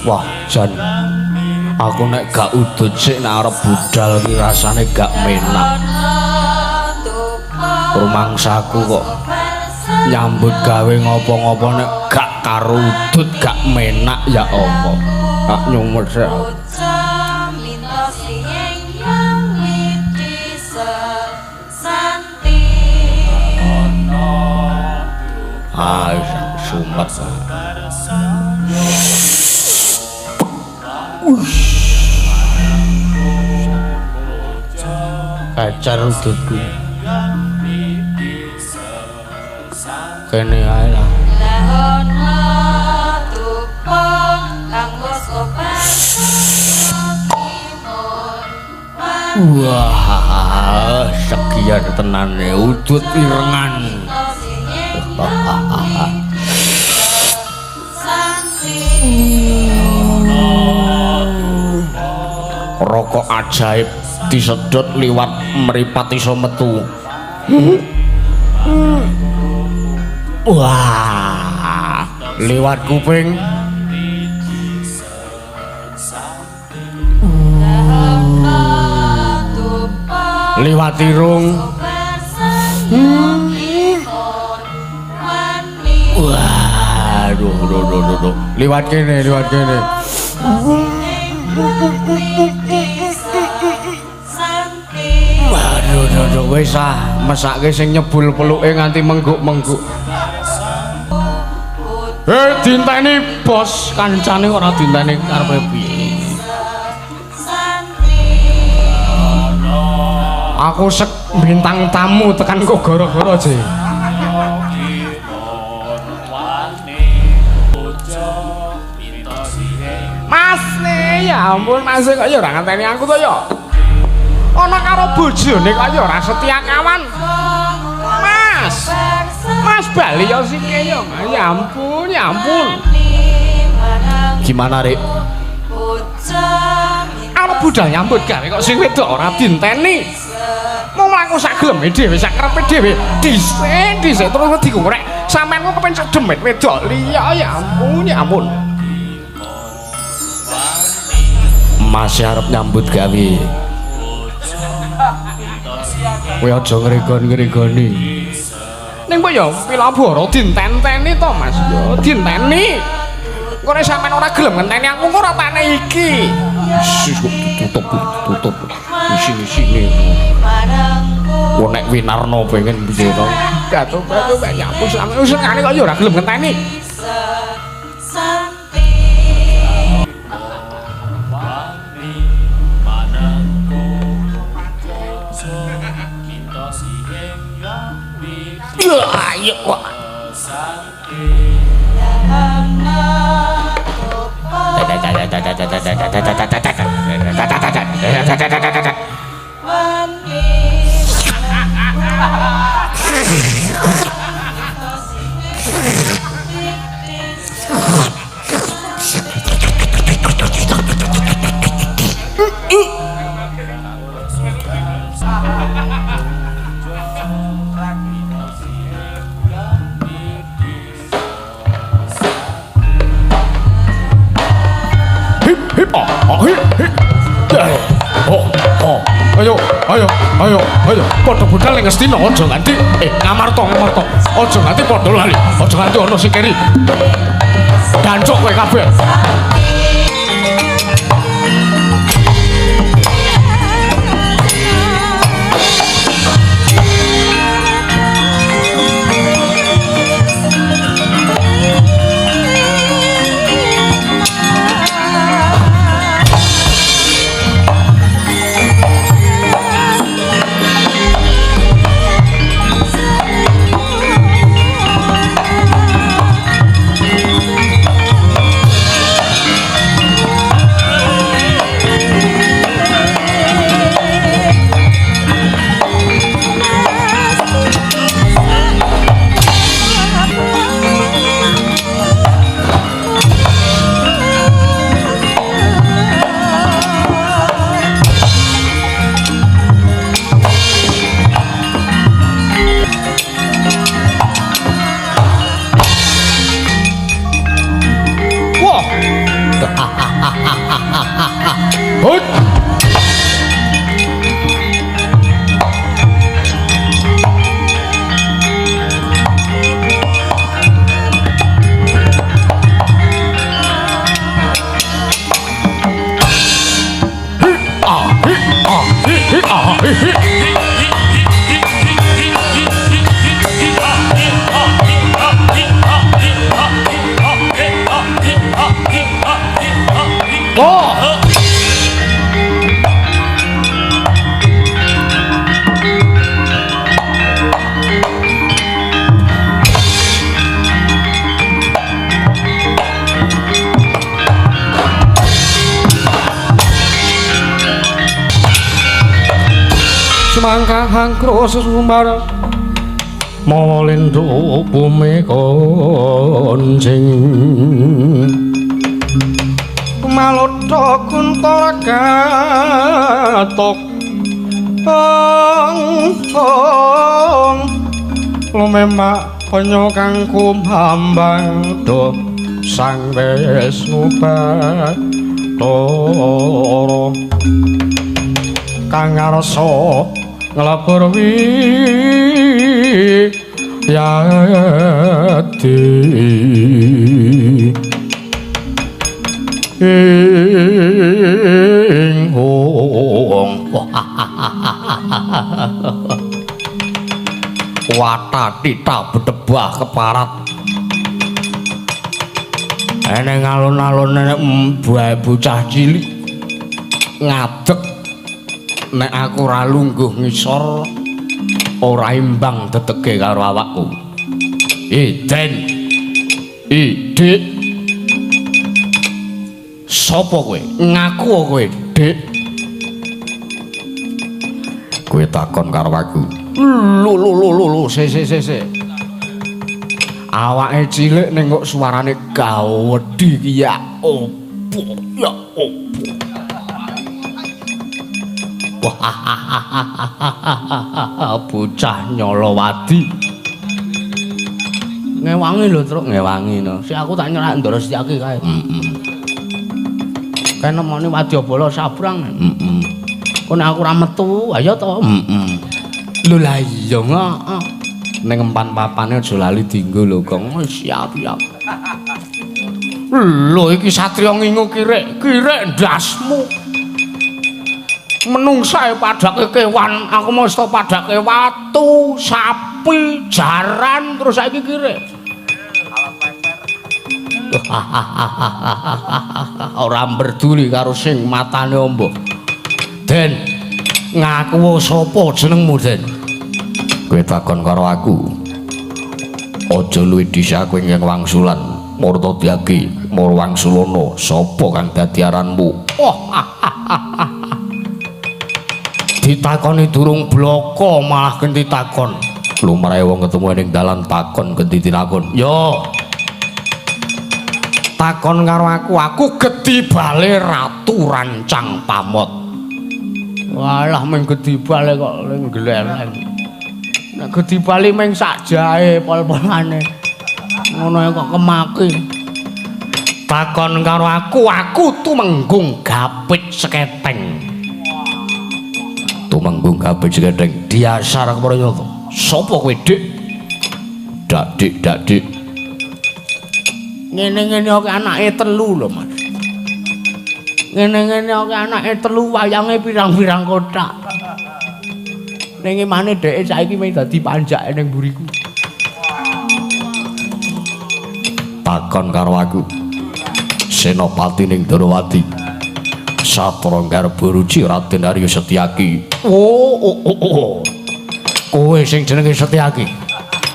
Wah, jan aku nek gak udut sik nek arep budal iki rasane gak menak. Rumangsaku kok nyambut gawe ngopo-ngopo nek gak karo udut gak menak ya apa. Tak nyumet sik. Ah, sumet. Kacar udutku. Kene ae lah. Wah, sekian tenane udut irengan. Rokok ajaib disedot liwat mripat iso metu. Wah, liwat kuping. Liwat irung. Wah, aduh, aduh, aduh. Liwat kene, liwat kene. Waduh, aduh, wis ah, mesake sing nyebul peluke nganti mengguk-mengguk. Dinteni bos, kancane ora dinteni karepe piye. Aku sek bintang tamu tekan kok gara-gara je. Mas nih, ya ampun Mas kok ya ora ngenteni aku to ya. Ana karo bojone kok ya ora setia kawan. Mas. Mas bali ya sike ya. Ya ampun, ya ampun. Gimana, Rik? Arep budal nyambut gawe kok sing wedok ora dinteni. Mau mlaku sak geleme dhewe, sak karepe dhewe. Dhisik, dhisik terus wedi rek. Sampeyan kok kepencet demit wedok liya, ya ampun, ya ampun. Masih arep nyambut gawe. Kowe aja ngregon-ngregoni. Ning kok ya pilabara dintenteni to, Mas? Ya dinteni. Engko nek sampean ora gelem ngenteni aku engko ora takne iki. Kok ditutup, ditutup. Isine-isine. Kok nek Winarno pengen piye to? Gatuk-gatuk ya ampun sampean wis ngene kok ya ora gelem ngenteni. Ayo kok. Ayo, ayo, ayo, ayo. Padha budal ning Ngastina aja nganti Ngamarta, Ngamarta. Aja nganti padha lali. Aja nganti ana sing keri. Dancuk kowe kabeh. Semangka hangkro sesumbar mawa lindhu bumi konjing. Bathara Gatot ong lumemak kanya kang kumambang do Sang Wisnu Bathara kang ngarsa nglebur wiyadi ing wong watatita bedebah keparat eneng alun-alun enek mbae bocah cilik ngadeg nek aku ora lungguh ngisor ora imbang dedege karo awakku. Den Dik, sapa kowe? Ngaku kowe, Dik. Kowe takon karo aku. Lho lho lho lho, se se se se. Awake cilik ning kok suarane gawedhi iki ya opo? Ya opo? Wah, bocah nyolowadi. Ngewangi lho, Truk, ngewangi no. Si aku tak nyerak Ndara Setyaki kae. Heeh. Kae nemoni wadyabala sabrang. Heeh. Kok nek aku ora metu, ayo to. Heeh. Lho lah iya heeh. Ning empan papane aja lali dienggo lho, Gong. Siap, siap. Lho iki satriya ngingu kirek, kirek ndasmu. Menungsa padake kewan, aku mesti padake watu, sapi, jaran, terus saiki kirek. Ora mberduli karo sing matane amba. Den, ngaku sapa jenengmu, Den? Kowe takon karo aku. Aja luwih dhisik aku ing wangsulan Murtadyaki, Murwangsulana, sapa kang dadi aranmu? Oh. Ditakoni durung bloko malah genti takon. Lumrahe wong ketemu ning dalan takon genti tinakon. Yo. Takon karo aku, aku gedhi bale Ratu Rancang Pamot. Walah mung gedhi bale kok gleleng. Nek gedhi bale mung sak jahe pol-polane. Ngono kok kemaki. Takon karo aku, aku tumenggung Gapit Seketeng. Tumenggung Gapit Seketeng diasar kepara nyata. Sapa kowe, Dik? Dak dik dak dik. Ngene-ngene oke anake telu lho, Mas. Ngene-ngene oke anake telu wayange pirang-pirang kotak. Ning emane dheke saiki mung dadi panjake ning mburiku. Takon karo aku. Senopati ning Darawati. Satra Garba Ruci Raden Arya Setyaki. Oh, oh, oh, oh. Kowe sing jenenge Setyaki.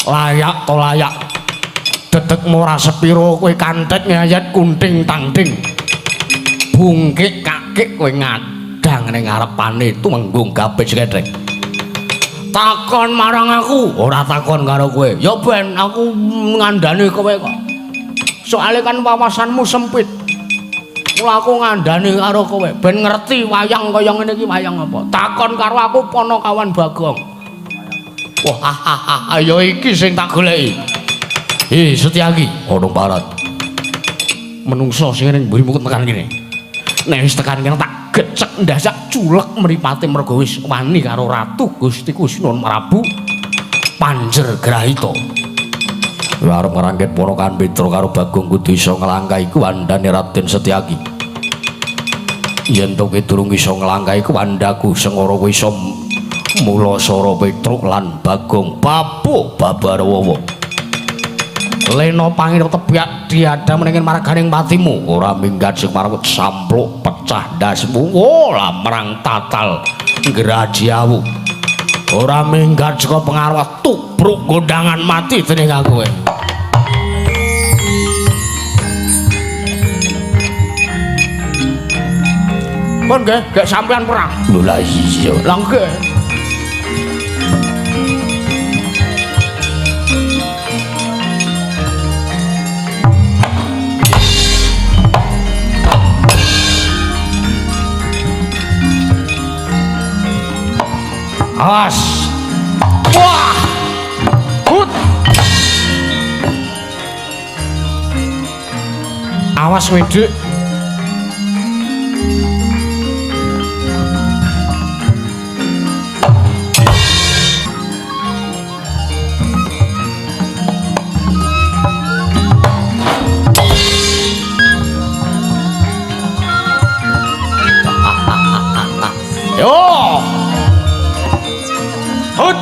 Layak to layak. Dedekmu ora sepiro kowe kantet ngayat kunting tangting. Bungkik kakik kowe ngadang ning ngarepane tumenggung Gapit Seketeng. Takon marang aku, ora takon karo kowe. Ya ben aku ngandani kowe kok. Soale kan wawasanmu sempit. Mula aku ngandani karo kowe ben ngerti wayang kaya ngene iki wayang apa. Takon karo aku Ponokawan Bagong. Wah, ya iki sing tak goleki. Hi Setyaki, ana parat. Menungso sing ning mburimu tekan kene. Nek wis tekan kene tak gecek ndasak culek mripate mergo wis wani karo Ratu Gusti Kusnun Prabu Panjer Grahita. Arep ngrangkit ponakan Petruk karo Bagong kudu iso nglangkahi kuwandane Raden Setyaki. Yen to kowe durung iso nglangkahi kuwandaku sengara kowe iso mulasara Petruk lan Bagong babu babarwawa. Lena pangina tebiak diadam ning marganing patimu ora minggat sing marang sampluk pecah ndasmu ora marang tatal ngrajiawu. Ora minggat saka pengaruh tubruk gondangan mati dening aku kowe. Pun nggih, gek sampean perang. Lho lah iya. Lah nggih. Awas kowe, Dik. Yo. Hut.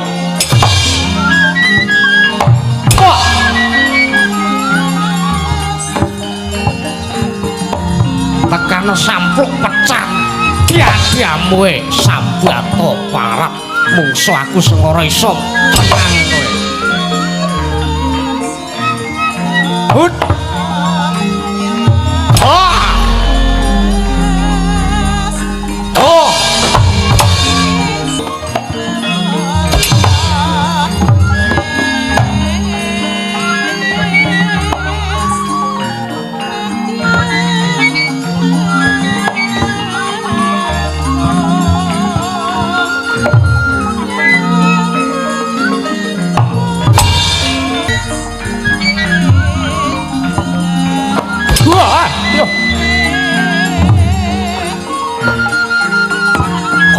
Wah. Tekano sampluk pecah. Diadiamu e sambato parap. Mungsu aku sing ora iso menang kowe. Hut. Ah. Oh. Wah, yo.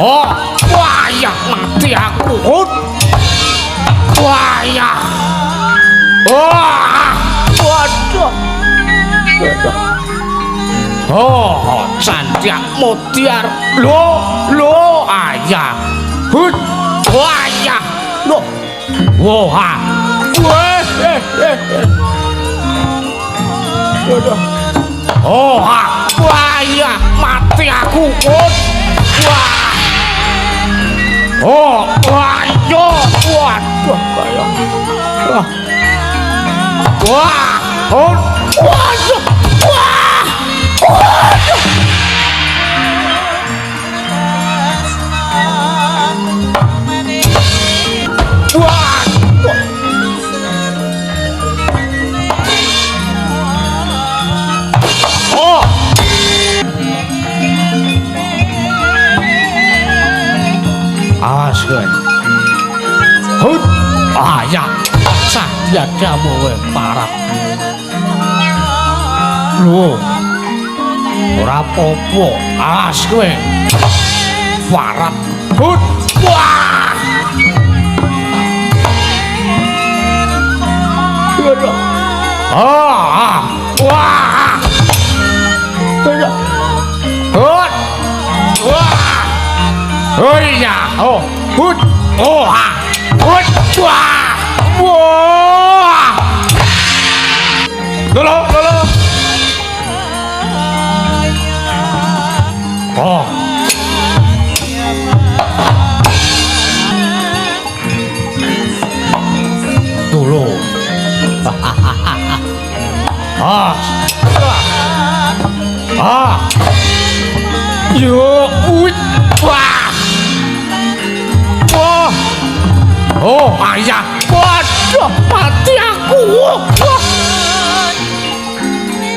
Oh, wah ya mati aku. Wah ya. Wah, waduh. Waduh. Oh, cantik mutiar. Lo, lo ayah. Hut. Wah ya. Lo. Wah. Wah. Waduh. Oh, ah. Wah ya, mati aku. Wah. Oh, wah, yo. Waduh, kaya. Wah. Wah. Oh, waduh. Wah. Waduh. Wah. Oh. Awas kowe. Hut. Ah ya. Pecah dadamu kowe parah. Lho. Ora apa-apa. Awas kowe. Parah. Hut. Wah. Waduh. Ah. Wah. Waduh. Hut. Wah. Oh iya, oh, hut, oh, ah, hut, wah, wah. Lolo, lolo. Oh. Dulu. Ah. Ah. Yo, ut, wah. Wah. Oh, ayah. Waduh, mati aku. Wah.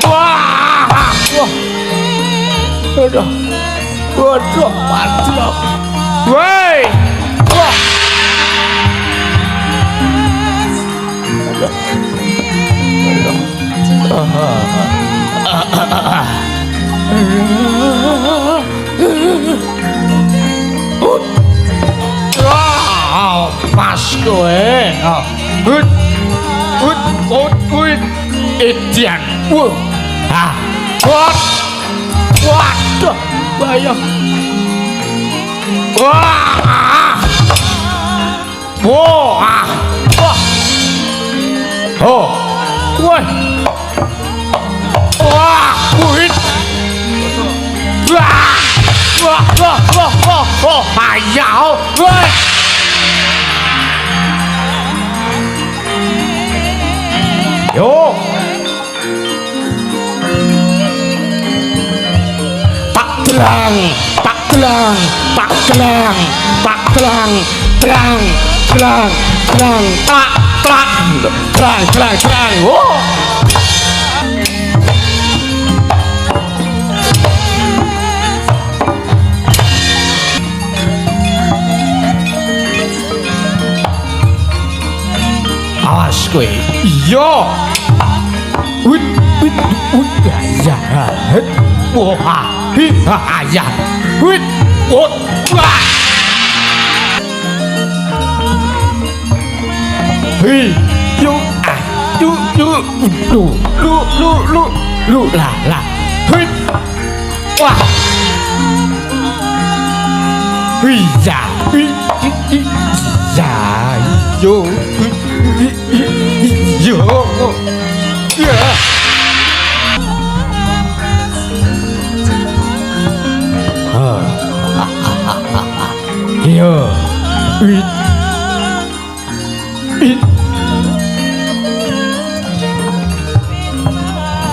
Wah. Wah. Waduh. Waduh, mati aku. Woi. Wah. Waduh. Waduh. Ah. Pas kowe. Hut. Hut, hut, hut. Edian. Wah. Ah. Wat. Waduh, bahaya. Wah. Wah. Wah. Oh. Wah. Wah, wih. Wah. Wah, wah, wah, wah, wah. Ayah. Wah. Yo. Tak telang, tak telang, tak telang, tak telang, telang, telang, telang, tak, tak, telang, telang, telang. Oh. Awas kowe. Iya. Wit, Wit ya het. Wah, hi ha ya. Wit wot wah. Hi yu ah yu yu lu lu lu lu lu la la. Wit wah. Hi ya hi hi ya yo yo ya. Yo. Wit. Wit.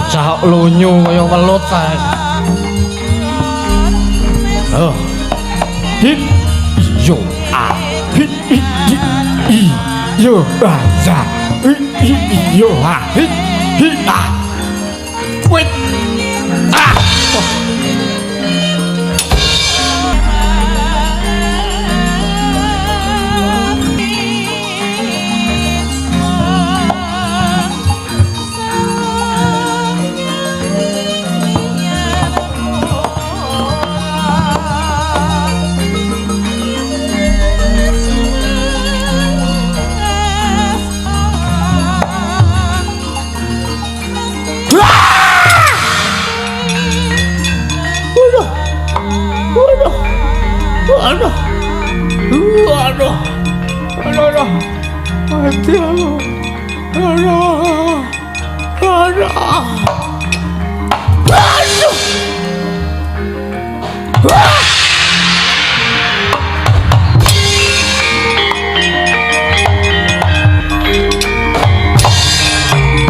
Cah lunyu kaya welut kae. Oh. Hit. Yo. A. Hit. Hit. I. Yo. A. Ya. Hit. Yo. A. Hit. Hit. A. Wit. Ah. Aduh. Aduh. Aduh, aduh. Mati aku. Aduh. Aduh. Aduh. Ah.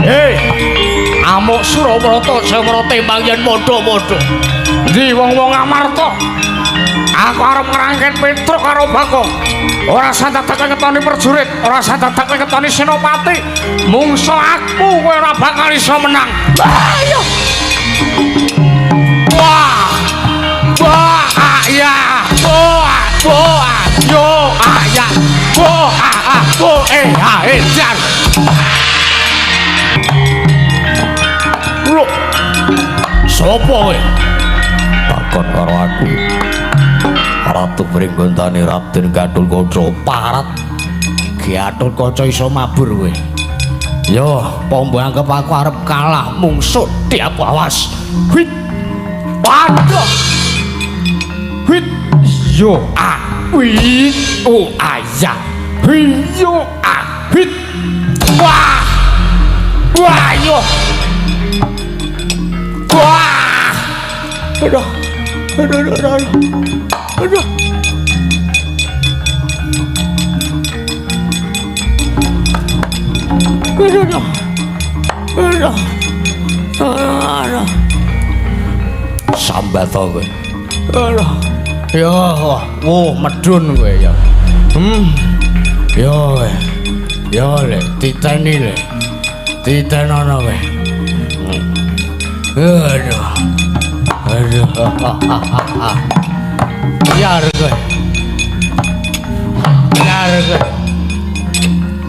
Hei, amuk Surabrata Samara tembang yen padha-padha. Endi wong-wong Amarta? Aku arep ngrangket Petruk karo Bagong. Ora usah dadak ngetoni prajurit, ora usah dadak ngetoni senopati. Mungso aku kowe ora bakal iso menang. Ayo. Wah. Wah, ya. Wah, wah, yo, ah, ya. Wah, ah, ah, eh, ah, eh, jan. Lho. Sopo kowe? Takon karo aku. Ratu Pringgondani Raden Gatotkaca parat. Gatotkaca iso mabur kowe. Yo, apa mbok anggap aku arep kalah mungsuh tiap awas. Wit. Waduh. Wit yo a wit o a ya. Wit yo a wit. Wah. Wah yo. Wah. Aduh. Aduh, aduh, aduh. Aduh. Aduh, aduh. Aduh. Aduh. Sambat kowe. Aduh. Ya, wah, medun kowe ya. Ya kowe. Ya le, titeni le. Titenono kowe. Aduh. Aduh. Biar kowe. Biar kowe.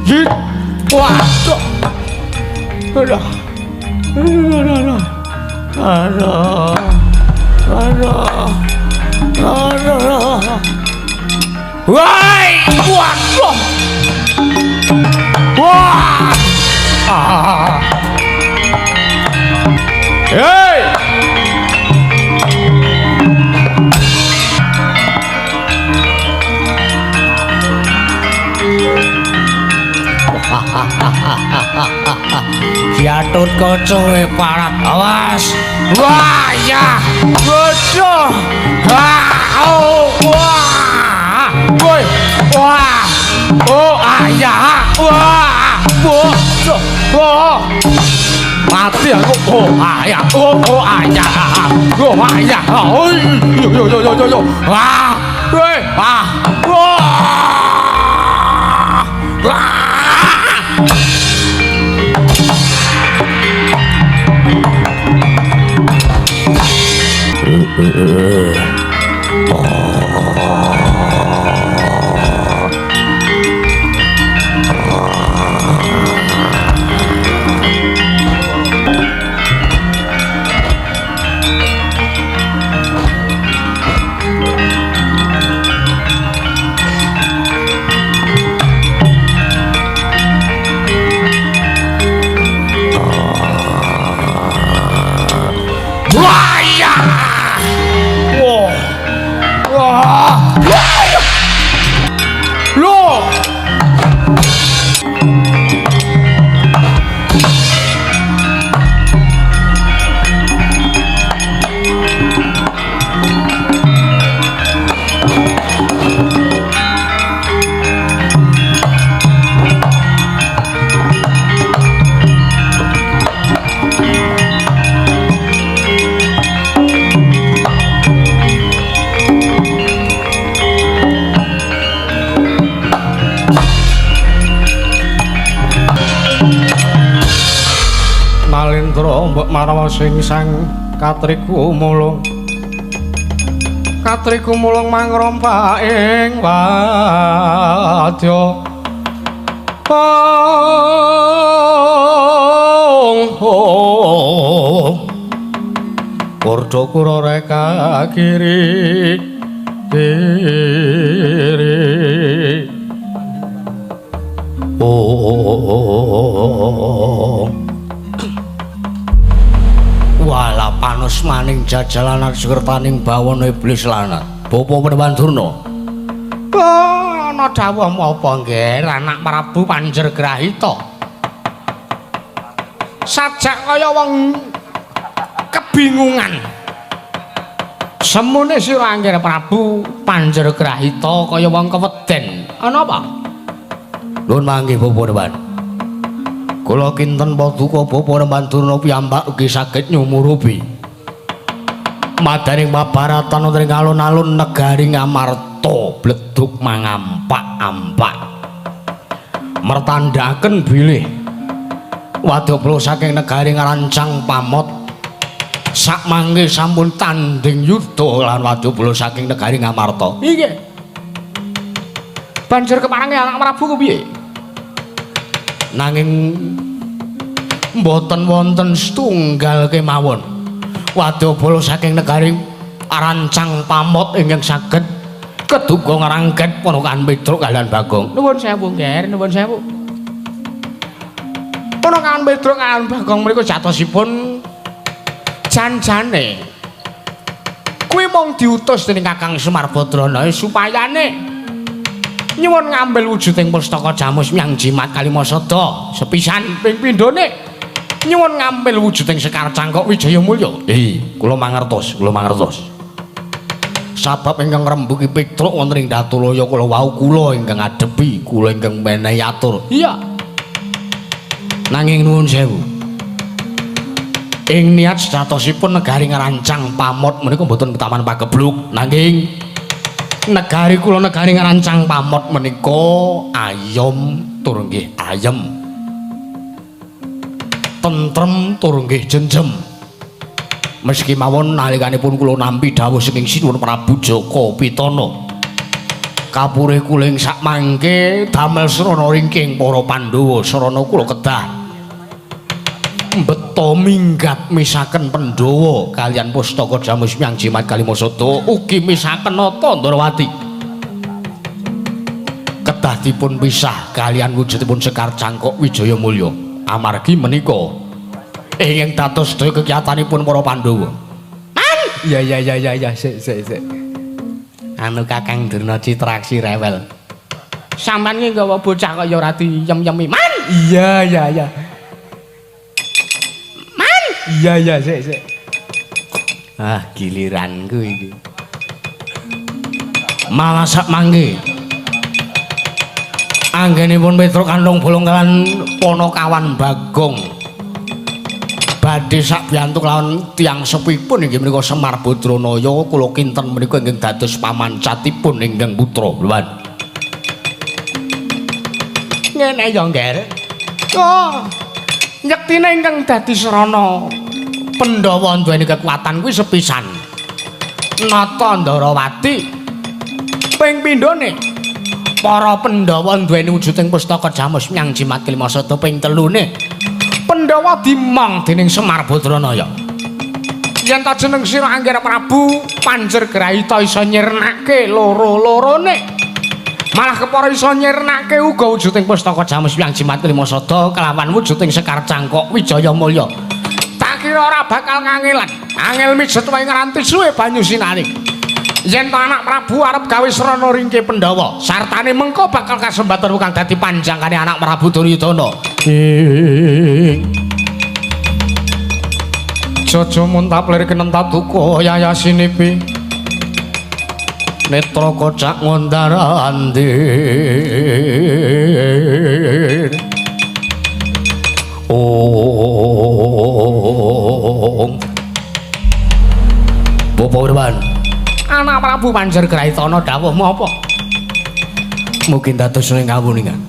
Hit. Waduh. Aduh. Aduh, aduh. Aduh. Aduh. Aduh. Woi, waduh. Wah. Ah. Hei. Gatotkaca kowe parat. Awas. Wah ya. Bodoh. Ah, oh, wah. Woi. Wah. Oh, ah ya. Wah. Bodoh. Oh. Mati aku. Oh, ah ya. Oh, oh ah ya. Oh, ah ya. Oh, yo yo yo yo yo. Wah. Woi. Ah. Wah. Wah. Wah iya. Wah. Wah. Lho. Nalendra mbok marwa sing sang katriku mulung. Katriku mulung mangrompak ing wadya. Ong ong. Kurdo kura reka kiri diri. Oh. Walah panos maning jajalanan sekertaning bawono iblis lanat. Bapak Penewan Durna. Ana dawuh apa nggih anak Prabu Panjergrahita. Sajak kaya wong kebingungan. Semune sira Angger Prabu Panjergrahita kaya wong keweden. Ana apa? Nuwun mangke Bapak Penewan. Kula kinten paduka Bapak Neman Durna piyambak ugi saged nyumurupi madaning pabaratan wonten ing alun-alun negari Ngamarta bledug mangampak-ampak mertandhaken bilih wadyabala saking negari Ngrancang Pamot sakmangke sampun tandhing yuda lan wadyabala saking negari Ngamarta. Inggih. Banjur keparange anak Prabu kepiye? Nanging mboten wonten setunggal kemawon wadyabala saking negari Rancang Pamot ingkang saged keduga ngrangket ponakan Petruk kaliyan Bagong. Nuwun sewu, Nger, nuwun sewu. Ponakan Petruk kaliyan Bagong mriku jatosipun jan-jane kuwi mung diutus dening Kakang Semar Badrana supayane nyuwun ngambil wujuding pustaka Jamus Myang Jimat Kalimasada sepisan ping pindhone nyuwun ngambil wujuding Sekar Cangkok Wijaya Mulya. Kula mangertos, kula mangertos. Sabab ingkang ngrembuki Petruk wonten ing Datulaya kula wau kula ingkang ngadepi, kula ingkang menehi atur. Iya. Nanging nuwun sewu. Ing niat sejatosipun negari Ngrancang Pamot menika mboten petaman pagebluk, nanging negari kula negari Ngrancang Pamot menika ayom tur nggih ayem, tentrem tur nggih jenjem. Meski mawon nalikanipun kula nampi dawuh saking Sinuwun Prabu Jaka Pitana kapurih kula ing sakmangke damel srana ringking para Pandhawa, srana kula kedah mbeta minggat misaken Pandhawa kaliyan pustaka Jamus Myang Jimat Kalimasada ugi misaken Nata Ndrawati. Kedah dipun pisah kaliyan wujudipun Sekar Cangkok Wijaya Mulya. Amargi menika ingkang dados sedaya kekiyatanipun para Pandhawa. Man! Ya ya ya ya ya sik sik sik. Anu Kakang Durna Citraksi rewel. Sampeyan ki nggawa bocah kaya ora diyem-yemi. Man! Iya iya iya. Iya iya sik sik. Ah giliranku iki. Malah sak mangke anggenipun Petruk Kandung Bolong lan Ponokawan Bagong badhe sak biyantu lawan tiyang sepipun inggih menika Semar Badranaya kula kinten menika ingkang dados pamancatipun ingkang putra. Lho. Ngene ya, Ngger. Oh. Nyektine ingkang dadi srana Pandhawa duweni kekuatan kuwi sepisan Nata Ndrawati ping pindhone para Pandhawa duweni wujuding pustaka Jamus Myang Jimat Kalimasada ping telune Pandhawa dimong dening Semar Badranaya. Yen ta jeneng sira Angger Prabu Panjergrahita iso nyirnake loro-lorone, malah kepara iso nyirnake uga wujuding pustaka Jamus Myang Jimat Kalimasada kelawan wujuding Sekar Cangkok Wijaya Mulya. Tak Salira ora bakal kangelan. Angel mijet wae ngranti suwe banyu sinani. Yen to anak Prabu arep gawe srana ringke Pandhawa, sartane mengko bakal kasembatan kang dadi panjangkane anak Prabu Duryudana. Ing Jojo muntap lir kenentap duka yayasinipi. Netra kocak ngondar-andir. Ong. Bapak Wirwan, anak Prabu Panjer Graitana dawuhmu apa? Mungkin dados ing kawuningan.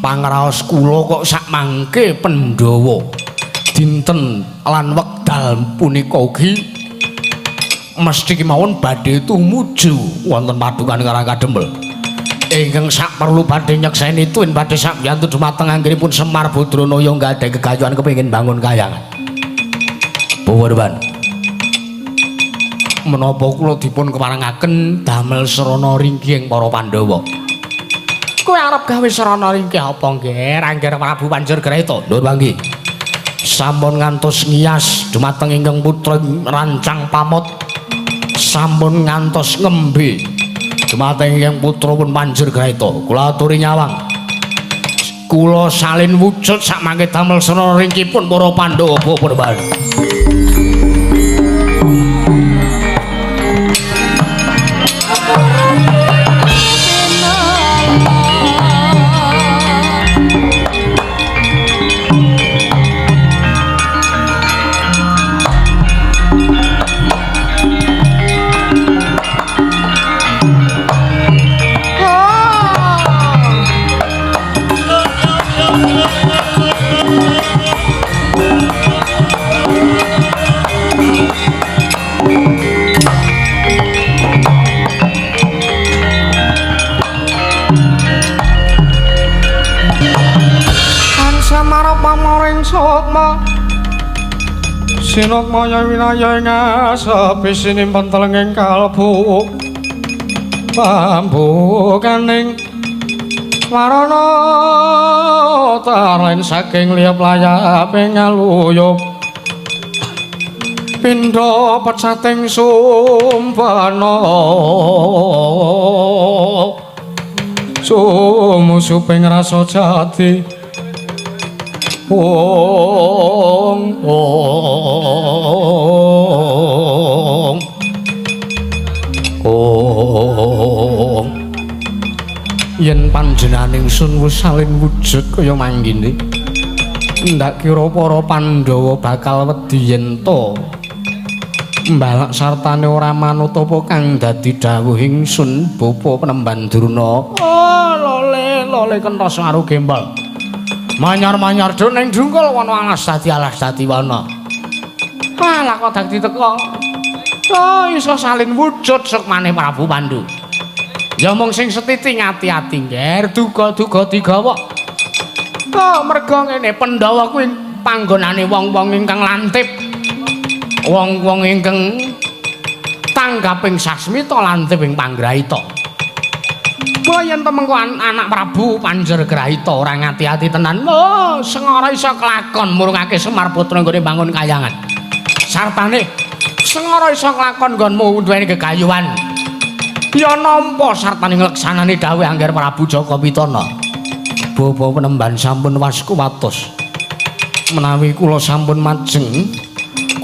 Pangraos kula kok sakmangke Pandhawa dinten lan wekdal punika ugi mesti kemawon badhe tumuju wonten padukan Karang Kadempel. Ingkang sak perlu badhe nyekseni tuwin badhe sakbiyantu dumateng anggenipun Semar Badranaya nggadhahi gegayuhan kepengin bangun kayangan. Bapak menapa kula dipun keparengaken damel srana ringkih ing para Pandhawa? Kowe arep gawe srana ringkih apa nggih? Angger Prabu Panjer Graita. Nuwun manggi. Sampun ngantos ngiyas dumateng ingkang putra rancang pamot. Sampun ngantos ngembe dumateng ingkang putra pun Panjer Graita. Kula aturi nyawang. Kula salin wujud sakmangke damel srana ringkihipun para Pandhawa Bapak. Sinukmaya winaya ing asepi sinimpen telenging kalbu pambukaning warana taren saking liyap layaping ngaluyup pindha pecating sumpena sumusuping rasa jati. Ong ong ong yen panjenengan ingsun wis salin wujud kaya manggene ndak kira para Pandhawa bakal wedi yen to mbalak sartane ora manut apa kang dadi dawuh ingsun bapa penemban Durna. Oh lole lole kentos karo gembal. Manyar-manyar do ning jungkul wana alas dadi wana. Alah kok dadi teko. Oh iso salin wujud sukmane Prabu Pandu. Ya mung sing setiti ngati-ati ngger duga-duga digawa. Oh merga ngene Pandhawa kuwi panggonane wong-wong ingkang lantip. Wong-wong ingkang tanggaping sasmita lantip ing panggraita. Yen temengku anak Prabu Panjer Graita ora ngati-ati tenan. Oh, sengara iso kelakon murungake Semar Putra nggone bangun kayangan. Sartane sengara iso kelakon nggonmu duweni gegayuhan. Ya nampa sartane ngleksanani dawuh Angger Prabu Jaka Pitana. Bapa penemban sampun waskuwatos. Menawi kula sampun majeng,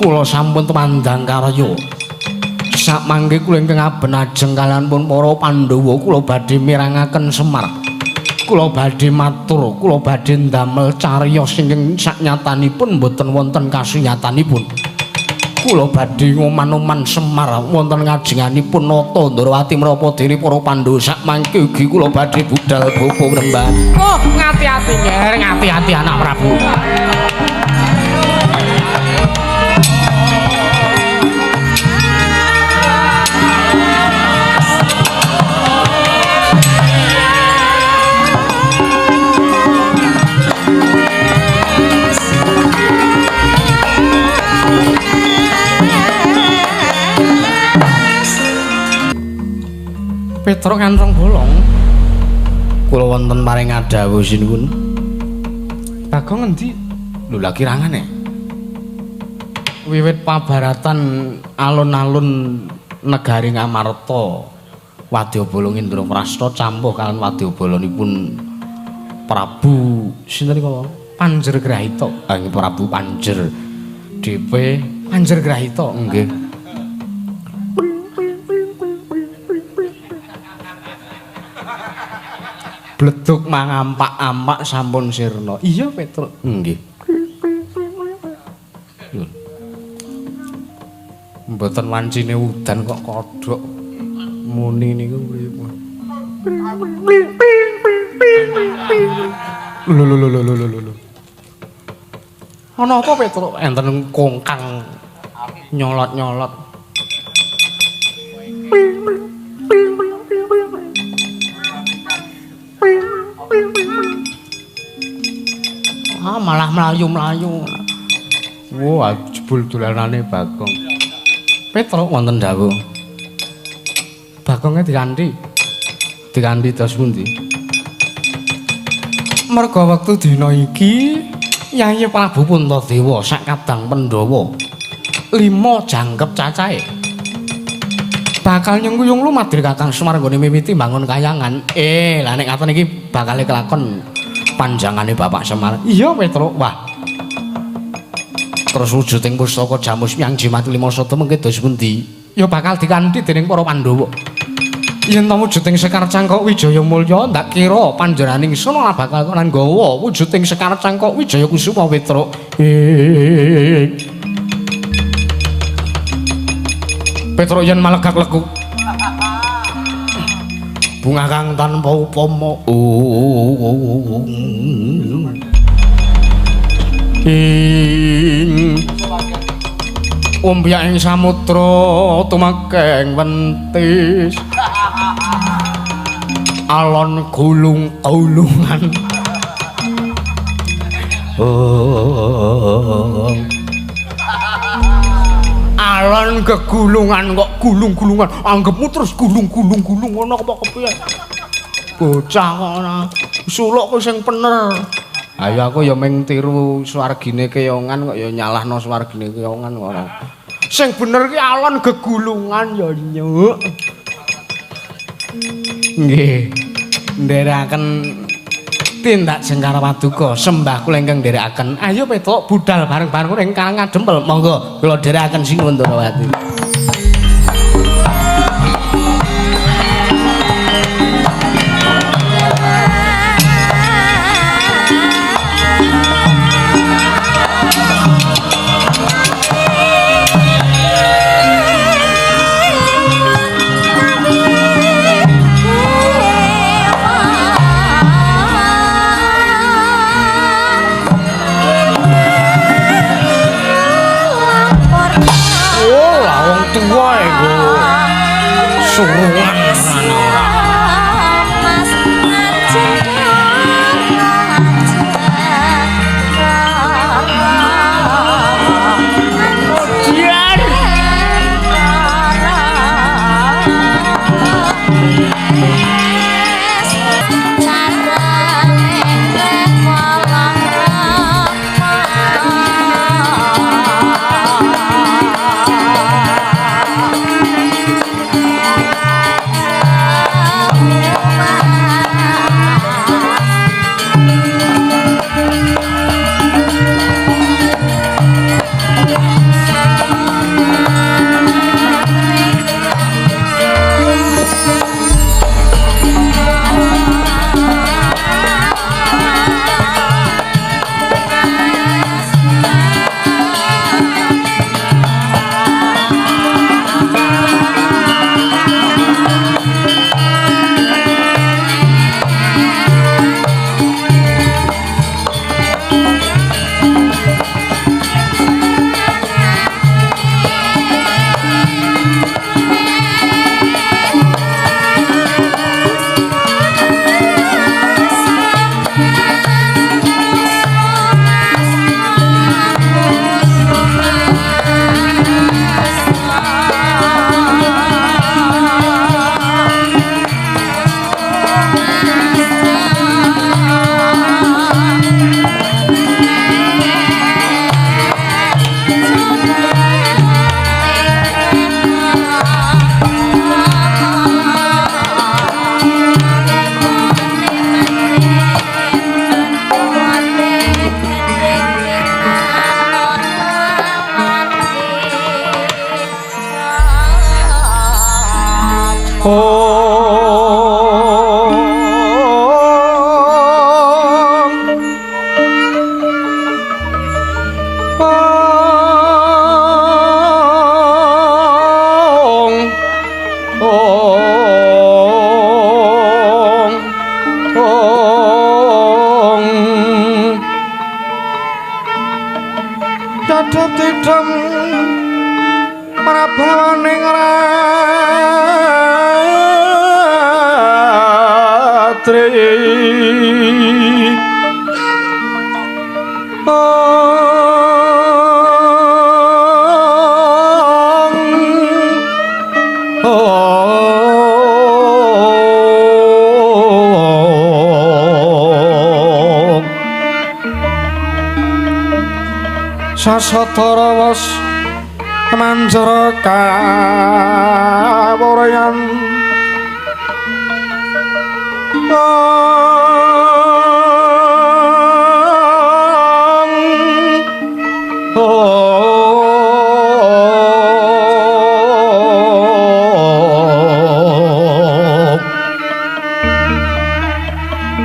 kula sampun tumandang karya. Sakmangke kula ingkang aben ajeng kaliyan pun para Pandhawa kula badhe mirangaken Semar. Kula badhe matur, kula badhe ndamel cariyos ingkang saknyatanipun mboten wonten kasunyatanipun. Kula badhe ngoman-oman Semar wonten ngajenganipun Nata Ndrawati menapa dene para Pandhawa sakmangke ugi kula badhe budal bapa Ngrembak. Oh, ngati-ati nger, ngati-ati anak Prabu. Petruk kanthong bolong. Kula wonten paring adhawuh sinuwun. Bagong ngendi? Lho lha kirangane. Wiwit pabaratan alun-alun negari Ngamarta wadyabala Indraprasta campuh kalian wadyabalanipun Prabu sinten niku Panjer Grahita. Ah Prabu Panjer DP Panjer Grahita nggih. Bleduk mangampak-ampak sampun sirna. Iya Petruk. Nggih. Mboten wancine udan kok kodhok muni niku pripun. Lho lho lho lho lho lho. Ana apa Petruk? Enten kongkang nyolot-nyolot. Ah malah mlayu-mlayu. Wah, jebul dolanane Bagong. Petruk wonten dawuh. Bagonge dikanthi. Dikanthi dos pundi? Merga wektu dina iki Yayi Prabu Puntadewa sak kadang Pandhawa 5 jangkep cacahe bakal nyengkuyung lumadri Kakang Semar nggone mimiti mbangun kayangan. Lah nek ngaten iki bakale kelakon panjangane Bapak Semar. Iya Petruk. Wah. Terus wujuding pustaka Jamus Myang Jimat 5 Sata mengke dos pundi? Ya bakal dikanthi dening para Pandhawa. Yen ta wujuding Sekar Cangkok Wijaya Mulya ndak kira panjenenganing ingsun ora bakal lan nggawa wujuding Sekar Cangkok Wijaya Kusuma Petruk. Petruk yen malegak leku. Bunga kang tanpa upama. Ing ombyak ing samudra tumakeng wentis. Alon gulung-gulungan. Alon gegulungan kok gulung-gulungan. Anggepmu terus gulung-gulung-gulung ngono apa kepiye? Bocah kok ora suluk ku sing bener. Ayo aku ya mung tiru swargine keyongan kok ya nyalahno swargine keyongan kok ora. Sing bener ki alon gegulungan ya nyuk. Nggih. Nderekaken tindak jengkar paduka sembah kula ingkang nderekaken. Ayo Petruk budal bareng-bareng ing Karang Adempel. Monggo kula nderekaken sinuwun Ndrawati. Sasatara was manjara kawuryan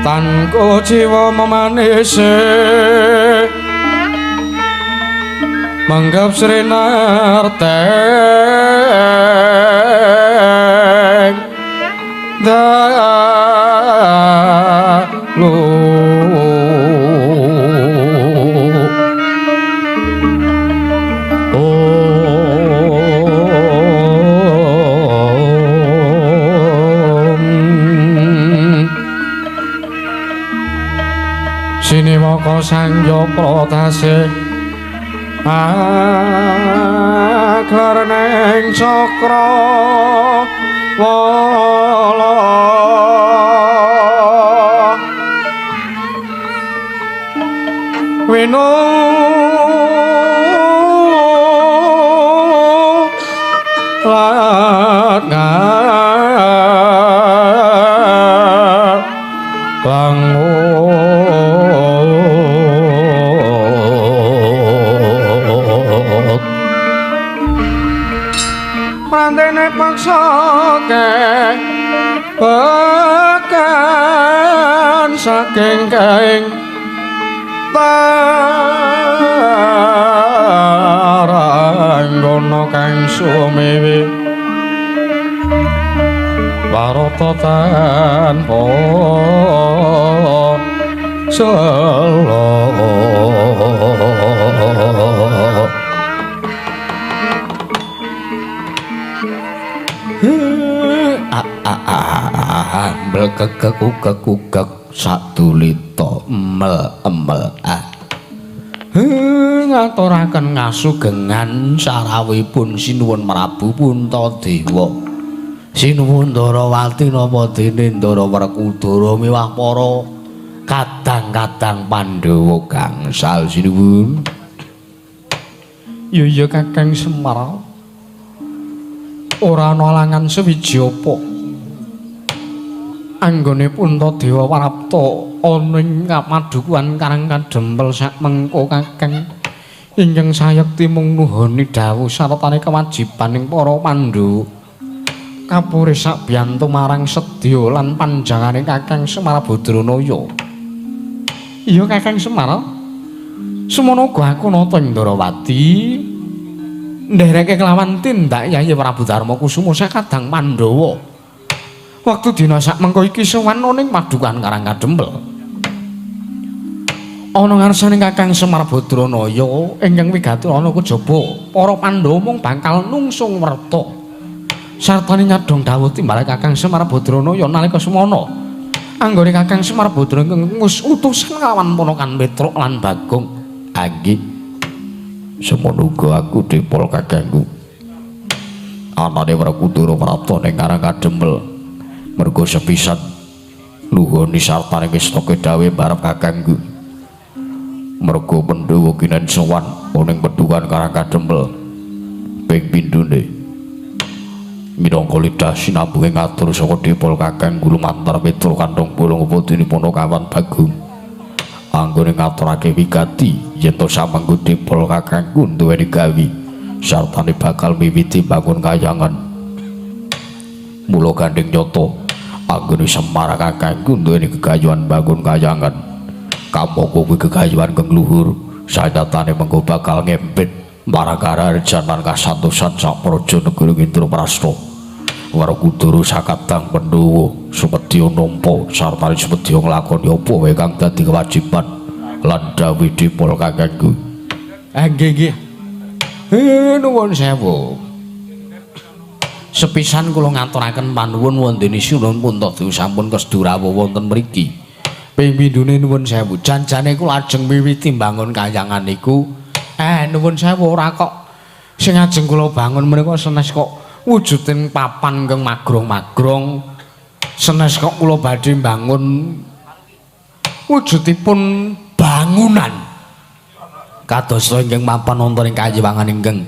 Tanko jiwa memanise manggap srinarteng dalu Om Siniwaka sangya pratase aglar neng cakra wala winu lan Prantene paksa bekan saking kaing taranggono kang sumewi warata tanpa sela. Mlekekekukekukek sadulita emel emel ah. Ngaturaken ngasugengan sarawuhipun sinuwun Prabu Puntadewa. Sinuwun Ndarawati napa dene Ndara Werkudara miwah para kadang-kadang Pandhawa gangsal sinuwun. Ya iya Kakang Semar. Ora ana alangan sewiji apa. Anggone Puntadewa prapta ana ing padukuhan Karang Kadempel sak mengko Kakang ingkang sayekti mung nuhoni dawuh sartane kewajiban ing para Pandhawa. Kapure sabiyantu marang sedya lan panjangane Kakang Semar Badranaya. Iya Kakang Semar. Semono uga aku nata ing Ndarawati ndereke kelawan tindak Yayi Prabu Darma Kusuma sakadang Pandhawa. Waktu dina sak mengko iki sowan ana ing padukuhan Karang Kadempel. Ana ngarsane Kakang Semar Badranaya ingkang wigati ana kejaba para Pandhawa mung bakal nungsung werta. Sartane nyadhong dawuh timbale Kakang Semar Badranaya nalika semana. Anggone Kakang Semar Badranaya ngus utusan nglawan ponakan Petruk lan Bagong. Anggih. Semono uga aku dipol kakangku. Anane Werkudara prapta ning Karang Kadempel. Mergo sepisan nuhoni sartane ngestake dawuh barep kakangku. Mergo Pandhawa kinen sowan ana ing padukuhan Karang Kadempel ping pindhone. Minangka lidah sinambunge ngatur saka dipol kakangku lumantar Petruk kanthong bolong apa dene Panakawan Bagong. Anggone ngaturake wigati yen to samengko dipol kakangku duweni gawi sartane bakal miwiti bangun kayangan. Mula gandeng nyata anggone Semar kakangku duweni gegayuhan bangun kayangan. Kamangka kuwi gegayuhan kang luhur, sanyatane mengko bakal ngempit marang karajan lan kasantosan sak praja negara Indraprasta. Werkudara sakadang Pandhawa sumedya nampa sarta sumedya nglakoni apa wae kang dadi kewajiban lan dawuh dipol kakangku. Nggih nggih. Nuwun sewu. Sepisan kula ngaturaken panuwun wondene Sinuwun Puntadewa sampun kesdu rawuh wonten mriki. Ping pindhone nuwun sewu. Janjane kula ajeng miwiti mbangun kayangan niku. Nuwun sewu ora kok sing ajeng kula bangun menika senes kok wujuding papan ingkang magrong-magrong. Senes kok kula badhe mbangun wujudipun bangunan. Kados ingkang mapan wonten ing kayiwangan ingkang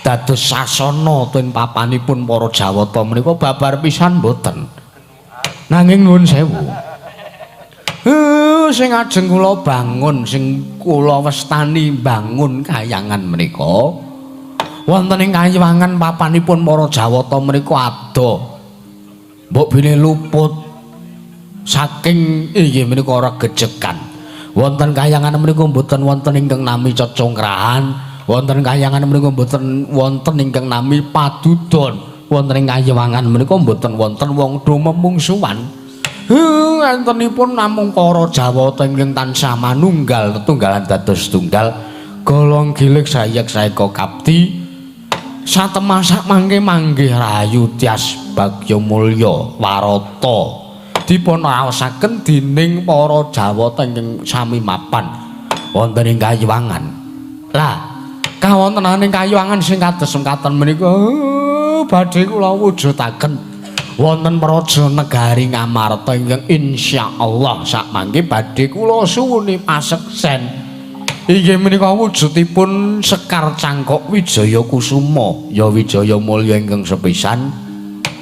dados sasana ten papanipun para Jawata menika babar pisan mboten. Nanging nuwun sewu. Sing ajeng kula bangun, sing kula wastani bangun kayangan menika wonten ing kayiwangan papanipun para Jawata menika ado. Mbok bilih luput saking inggih menika regejekan. Wonten kayangan menika mboten wonten ingkang nami cecongkrahan, wonten kayangan menika mboten wonten ingkang nami padudon, wonten ing kayiwangan menika mboten wonten wong do memungsuhan. Entenipun namung para Jawata ingkang tansah manunggal tetunggalan dados tunggal, golong gilig sayek saeka kapti satemasak mangke manggih rahayu tias bagya mulya warata dipun raosaken dening para Jawata ingkang sami mapan wonten ing kayiwangan. Lah, kawontenaning kayiwangan sing kados mekaten menika badhe kula wujudaken wonten praja negari Ngamarta ingkang insyaallah sakmangke badhe kula suwuni paseksen. Inggih menika wujudipun Sekar Cangkok Wijaya Kusuma, ya Wijaya Mulya ingkang sepisan.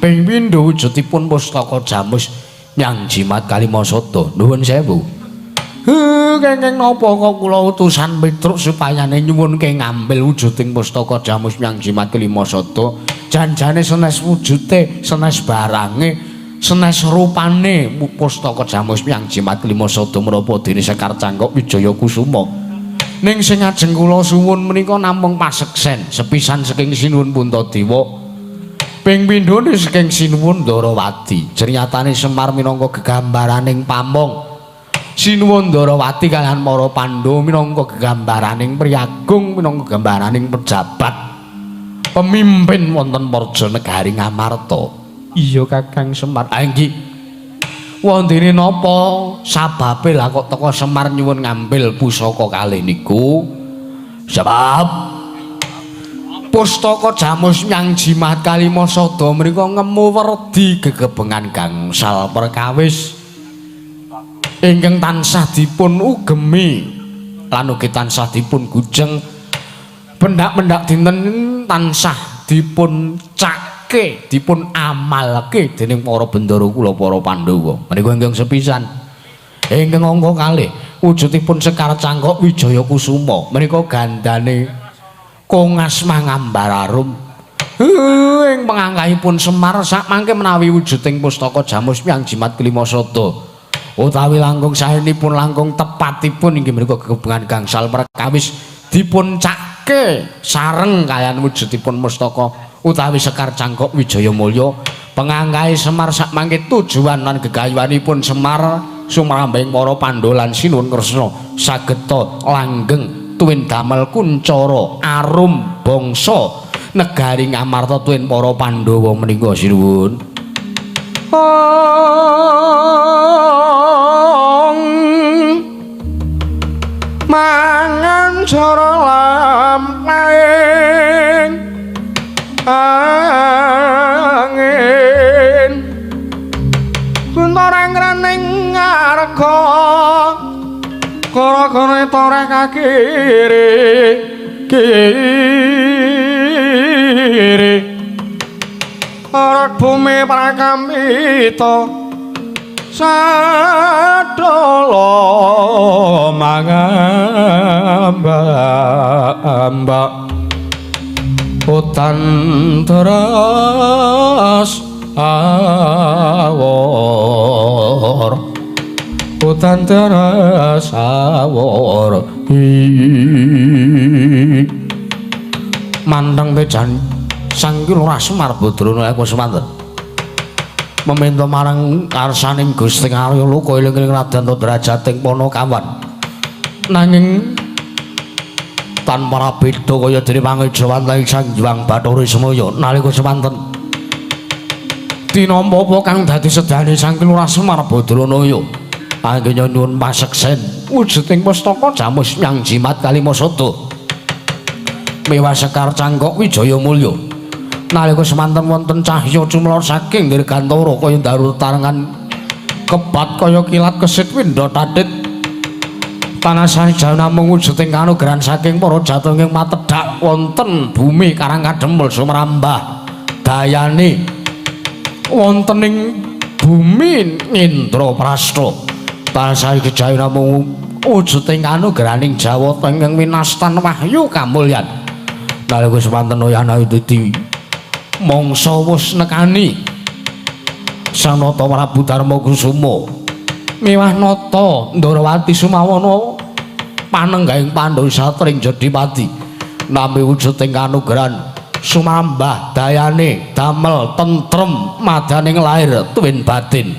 Ping pindho wujudipun pustaka jamus Nyang Jimat Kalimasada. Nuwun sewu. Kenging napa kok kula utusan Petruk supayane nyuwunke ngambil wujuding pustaka jamus Nyang Jimat Kalimasada. Janjane senes wujute, senes barange, senes rupane pustaka jamus Nyang Jimat Kalimasada menapa dene Sekar Cangkok Wijaya Kusuma. Ning sing ajeng kula suwun menika namung paseksen sepisan saking Sinuwun Puntadewa. Ping pindhone saking Sinuwun Ndarawati. Jernyatane Semar minangka gegambaraning pamong. Sinuwun Ndarawati kaliyan para Pandhawa minangka gegambaraning priyagung, minangka gambaraning pejabat pemimpin wonten praja negari Ngamarta. Iya Kakang Semar. Ah nggih. Wondene napa sababe lah kok teka Semar nyuwun ngambil pusaka kalih niku? Sebab pustaka jamus Nyang Jimat Kalimasada menika ngemu werdi gegebengan gangsal perkawis ingkang tansah dipun ugemi lan ugi tansah dipun gujeng, pendak-pendak dinten tansah dipun cake, dipun amalke dening para bendara kula para Pandhawa. Menika ingkang sepisan. Ingkang angka kalih wujudipun Sekar Cangkok Wijaya Kusuma menika gandane Kongas Mangambar Arum. Ing pengangkahipun Semar sakmangke menawi wujuding pustaka jamus Nyang Jimat Kalimasada utawi langkung saenipun langkung tepatipun inggih menika gegebengan gangsal perkawis dipun cake sareng kaliyan wujudipun pustaka utawi Sekar Cangkok Wijaya Mulya. Pengangkahe Semar sakmangke tujuan lan gegayuhanipun Semar sumrambahing para Pandhawa lan Sinuwun Kresna sageta langgeng tuwin damel kuncara arum bangsa negari Ngamarta tuwin para Pandhawa menika sinuwun. Mangan cara lampahing angin kuntoreng rening ngarga kara-kara toreh kakiri kiri arak bumi prakampita sadala mangamba-amba utan teras awor udan deras awor mandang bejan Sang Ki Lurah Semar Badrana aku semanten meminta marang karsaning Gusti Arya Loka eling-eling Raden Drajating Panakawan nanging tanpa beda kaya dene pangejawantahi Sang Hyang Bathara Semaya nalika semanten tinampa apa kang dadi sedane Sang Ki Lurah Semar Badranaya anggene nyuwun paseksen wujuding pustaka jamus nyang jimat kalimasada mewah sekar cangkok wijaya mulya nalika semanten wonten cahya cumlor saking dirgantara kaya daru tarengan kebat kaya kilat kesit windha tatit tanah saja namung wujuding kanugrahan saking para jateng ing matedhak wonten bumi Karang Kadempel sumrambah dayane wonten ing bumi Indraprasta tansah kejaya namung wujuding kanugrahaning Jawata ingkang winastan wahyu kamulyan nalika semanten oyana dadi mangsa wis nekani Sang Nata Prabu Darma Kusuma miwah nata Ndorowati Sumawana panenggahing Pandhawa satring Jodipati nampi wujuding kanugrahan sumrambah dayane damel tentrem madaning lair tuwin batin.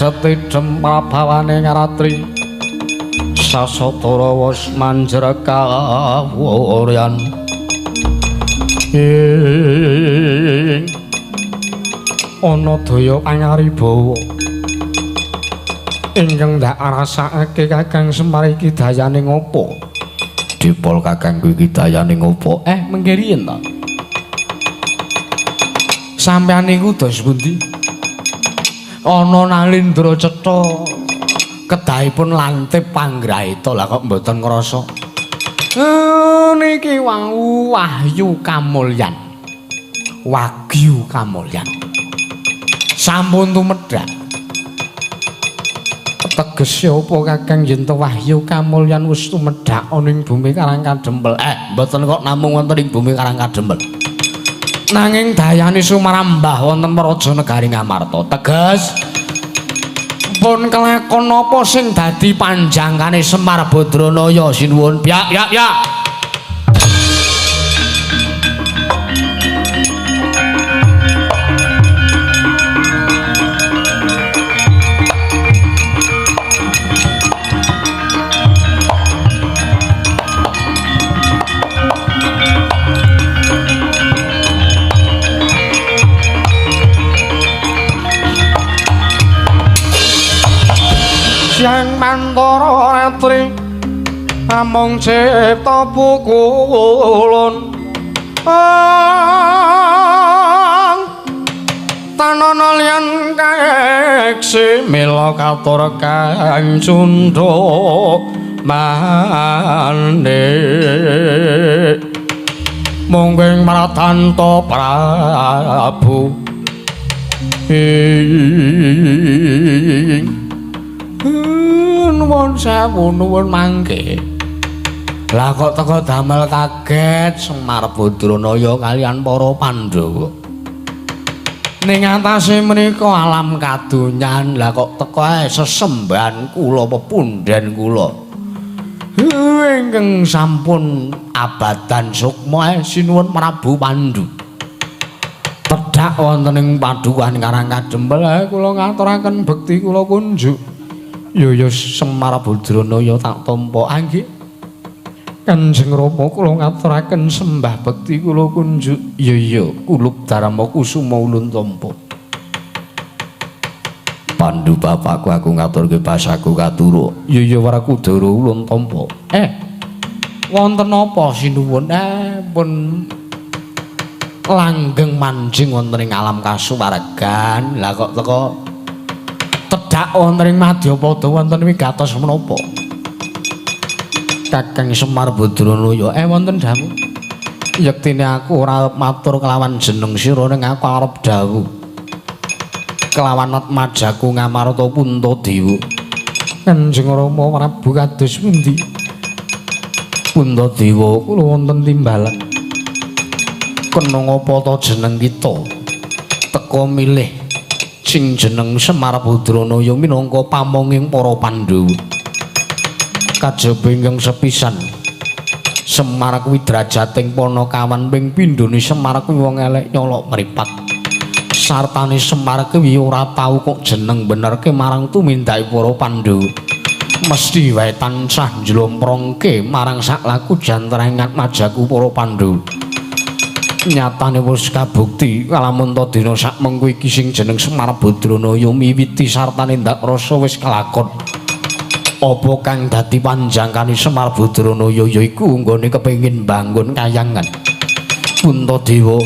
Cedhet bawane ngaratri sasatara wis manjrek kawuryan ing ana daya pangaribawa ingkang ndak rasakake Kakang Semar iki dayane ngopo? Dipol kakangku iki dayane ngopo? Mengke riyen ta. Sampeyan niku dos pundi? Ana Nalindra cetha kedahipun lantip panggraita lah kok mboten ngrasa. Niki wau wahyu kamulyan. Wagyu kamulyan. Sampun tumedhak. Tegese apa Kakang yen to wahyu kamulyan wis tumedhak ana ing bumi Karang Kadempel? Mboten kok namung wonten ing bumi Karang Kadempel. Nanging dayane sumarambah wonten praja negari Ngamarta. Teges pun kelakon napa sing dadi panjangkane Semar Badranaya sinuwun. Ya ya ya. Siang mantara ratri amung cipta pukulun tanana liyan kaeksi mila katur kang cundha manik. Monggo ing Maratanta Prabu. Nuwun sewu nuwun mangke. Lah kok teko damel kaget Semar Badranaya kalian para Pandhawa. Ning atase menika alam kadonyan, lah kok teko ae sesembahan kula pepundhen kula. Ingkang sampun abadan sukma sinuwun Prabu Pandu. Tedhak wonten ing padukuhan Karang Kadempel kula ngaturaken bekti kula kunjuk. Ya ya Semar Badranaya tak tampa anggih. Kanjeng Rama kula ngaturaken sembah bekti kula kunjuk. Ya ya kulup Darma Kusuma ulun tampa. Pandu bapakku aku ngaturke basaku katuro. Ya ya Werkudara ulun tampa. Wonten apa sinuwun? Pun langgeng manjing wonten ing alam kasuwargan. Lah kok teko tedhak wonten ing madyapada wonten wigatos menapa? Kakang Semar Badranaya, wonten dawuh. Yektine aku ora arep matur kelawan jeneng sira ning aku arep dawuh kelawan atmajaku Ngamarta Puntadewa. Kanjeng Rama Prabu kados pundi? Puntadewa kula wonten timbalan. Kena ngapa ta jeneng kita teka milih sing jeneng Semar Badranaya minangka pamonging para Pandhawa. Kajaba ingkang sepisan Semar kuwi drajating panakawan ping pindhone Semar kuwi wong elek nyolok mripat. Sartane Semar kuwi ora tau kok jeneng benerke marang tumindake para Pandhawa. Mesti wae tansah njlomprongke marang saklaku jantreng atmajaku para Pandhawa. Nyatane wis kabukti kalamun ta dina sakmengko iki sing jeneng Semar Badranaya miwiti sartane ndak rasa wis kelakon. Apa kang dadi panjangkane Semar Badranaya yaiku nggone kepengin bangun kayangan. Puntadewa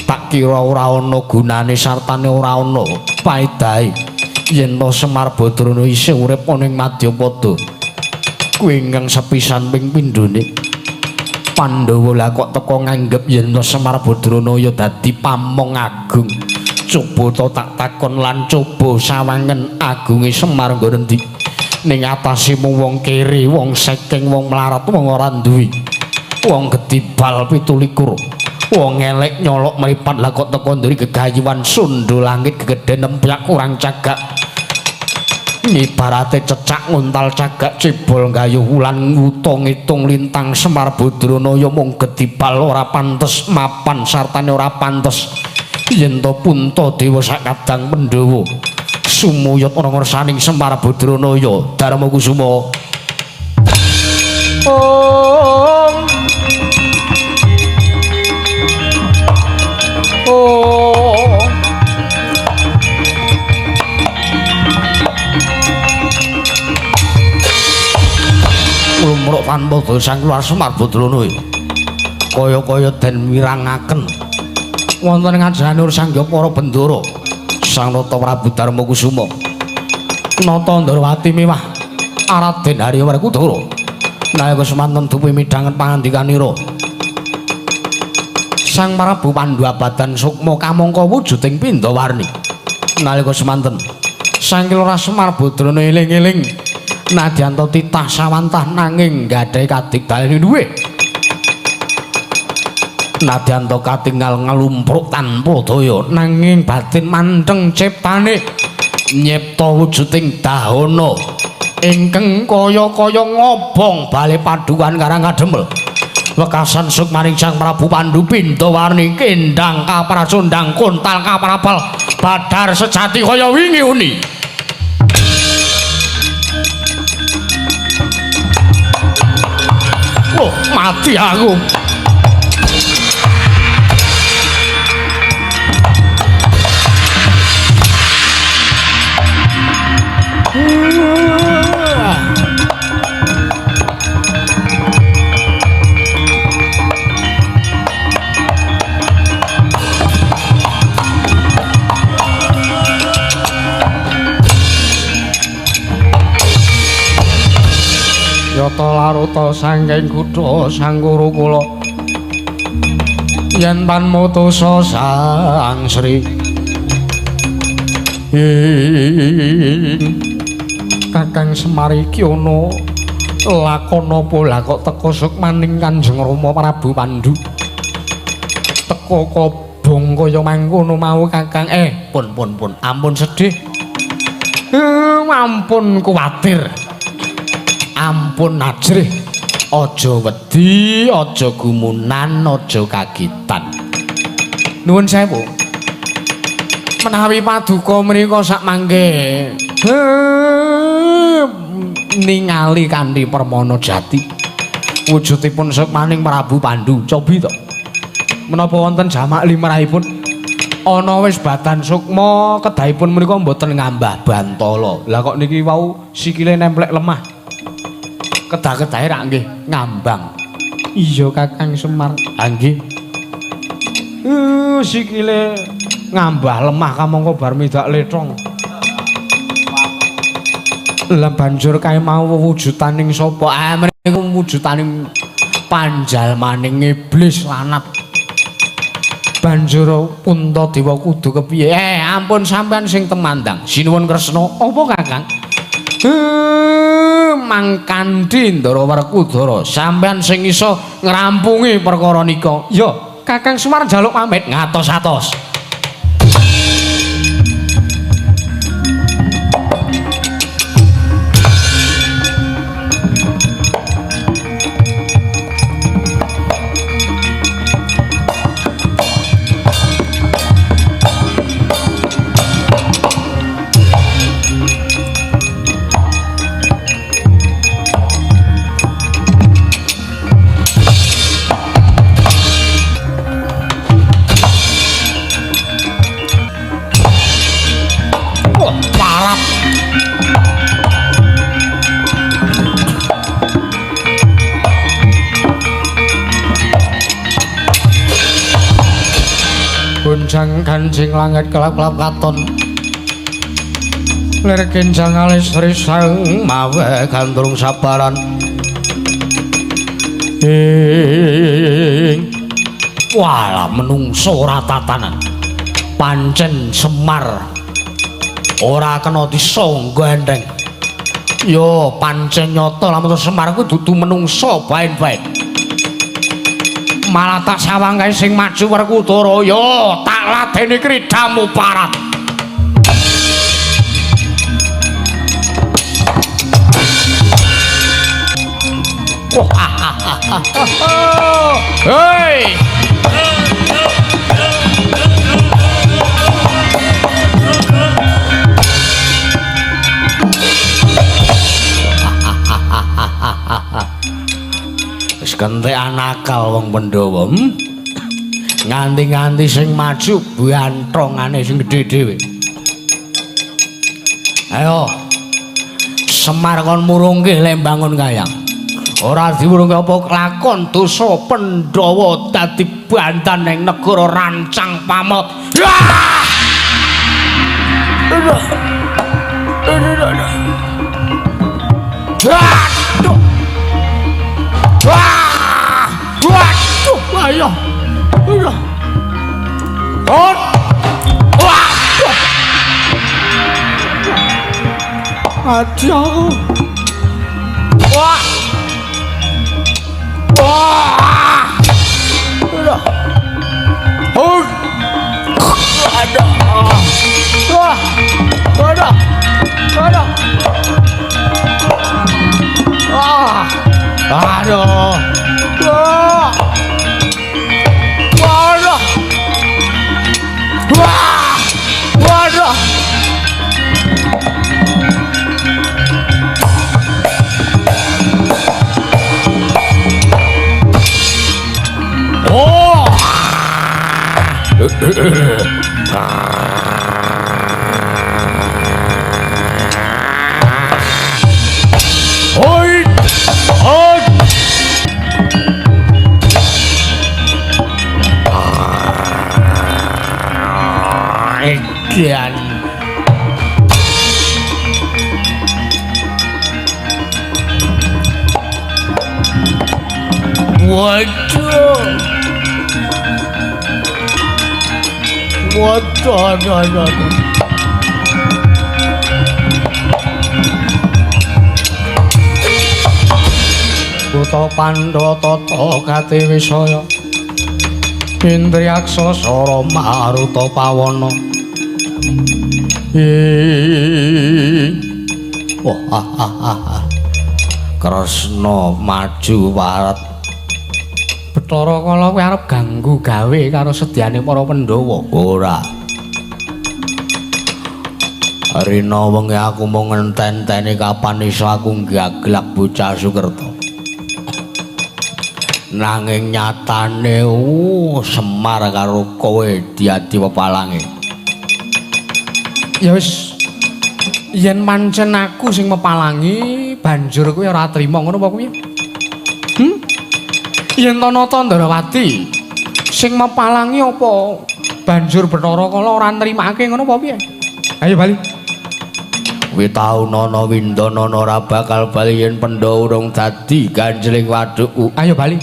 tak kira ora ana gunane sartane ora ana paedahe yen to Semar Badranaya isih urip ana ing madyapada. Kuwi ingkang sepisan ping pindhone Pandhawa lah kok teko nganggep yen to Semar Badranaya dadi pamong agung. Coba to tak takon lan coba sawangen agunge Semar nggon endi? Ning atase mung wong kere, wong sekeng, wong melarat, wong ora duwe. Wong gedibal 27. Wong elek nyolok mripat lah kok teko nduri gegayuhan sundul langit gegeden nempyak kurang cagak. Ibarate cecak nguntal cagak cebol gayuh wulan wuta ngitung lintang Semar Badranaya mung gedibal ora pantes mapan sartane ora pantes yen to Puntadewa sakadang Pandhawa sumuyut ana ngersaning Semar Badranaya Darma Kusuma. Om Om Lumruk tanpa dosa keluar Semar Badranaya kaya-kaya den wirangaken wonten ngajahan Sang Hyang Para Bendara Sang Nata Prabu Darma Kusuma Nata Ndrawati miwah Raden Harya Werkudara nalika semanten dupi midhanget pangandikanira Sang Prabu Pandu abadan sukma kamangka wujuding pindhawarni nalika semanten Sang Kelurahan Semar Badranaya eling-eling nadyan ta titah sawantah nanging gadhahi kadigdayan luwih nadyan ta katingal nglumpruk tanpa daya nanging batin mantheng ciptane nyipta wujuding dahana ingkang kaya-kaya ngobong bale padukan Karang Kadempel wekasan sukmaning Sang Prabu Pandu pindhawarni kendang kapracundang kontal kaprapel badar sejati kaya wingi uni. Oh, mati aku. Yata laruta saking kutha Sangkuru kula. Yen tan mutusa Sang Sri Kakang Semar iki ana lakon apa lah kok teka sukmaning Kanjeng Rama Prabu Pandu. Teka kobong kaya mangkono mau Kakang. Pun pun pun ampun sedih. Ampun kuwatir. Ampun ajrih. Aja wedi, aja gumunan, aja kagetan. Nuwun sewu. Menawi paduka menika sak mangke ningali kanthi permana jati wujudipun sukmaning Prabu Pandu. Cobi to. Menapa wonten jamak limrahipun ana wis badan sukma kedahipun menika mboten ngambah bantala. Lah kok niki wau sikile nemplek lemah. Kedah-kedahe rak nggih ngambang. Iya Kakang Semar. Ha nggih. Sikile ngambah lemah kamangka bar midak letong. Lah banjur kae mau wujutaning sapa? Mriku wujutaning panjalmaning iblis lanat. Banjur Puntadewa kudu kepiye? Ampun sampean sing temandang. Sinuwun Kresna. Apa Kakang? Mangkandhi Ndara Werkudara, sampean sing iso ngrampungi perkara nika. Ya, Kakang Semar njaluk pamit ngatos-atos. Gonjang ganjing langit kelap-kelap katon lir kenjang alis risang mawe gandrung sabaran ing walah menungso ora tatanan pancen Semar ora kena disangga enteng. Yo pancen nyata lamun Semar kuwi dudu menungso baen-baen. Malah tak sawang kae sing maju Werkudara yo tak ladeni kridamu parat. Hei. Wis kentekan akal wong Pandhawa. Nganti-nganti sing maju banthongane sing gedhe dhewe. Ayo. Semar kon murungke le mbangun kayang. Ora diwurungke apa lakon dosa Pandhawa dadi bantan ning negara rancang pamot. Aduh. Wah! Waduh, ayo. Aduh. Waduh. Aduh. Wah. Wah. Aduh. Oh. Aduh. Wah. Aduh. Aduh. Wah. Aduh. Wah. Waduh. Wah. Waduh. Oh. Oi. Oh. Edan. Waduh. Waduh, aduh. Buta Pandha tata gati wisaya Indriyaksa sara maruta pawana. Wah, Kresna maju warat. Bathara Kala kowe arep ganggu gawe karo sedyane para Pandhawa? Ora. Rina wengi aku mung ngenten-enteni kapan iso aku gaglak bocah Sukerta. Nanging nyatane Semar karo kowe diadi pepalange. Ya wis, yen pancen aku sing mepalangi banjur kowe ora trima ngono apa kuwi? Yen to Nata Ndrawati sing mepalangi apa banjur Bathara Kala ora nrimake ngono apa piye? Ayo bali. Kuwi tau nana windana ora bakal bali yen Pandhawa urung dadi ganjeling wadukku. Ayo bali.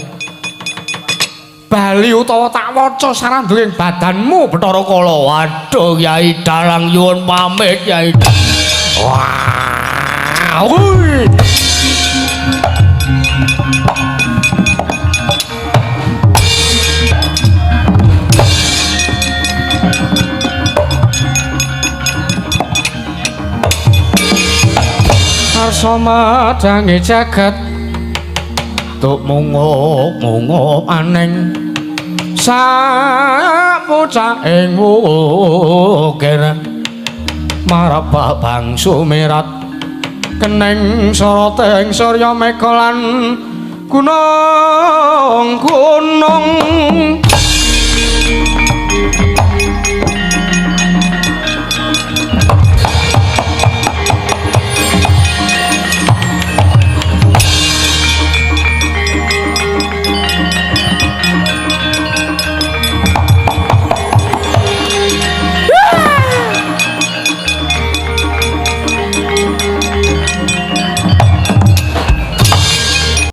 Bali utawa tak waca saranduring badanmu Bathara Kala. Waduh Kyai Dalang nyuwun pamit Kyai. Wah. Wuih. Arsa madhange jagat tuk mungup-mungup aning sapucaking wukir marabak bangsu mirat keneng soroting surya mega lan gunung-gunung.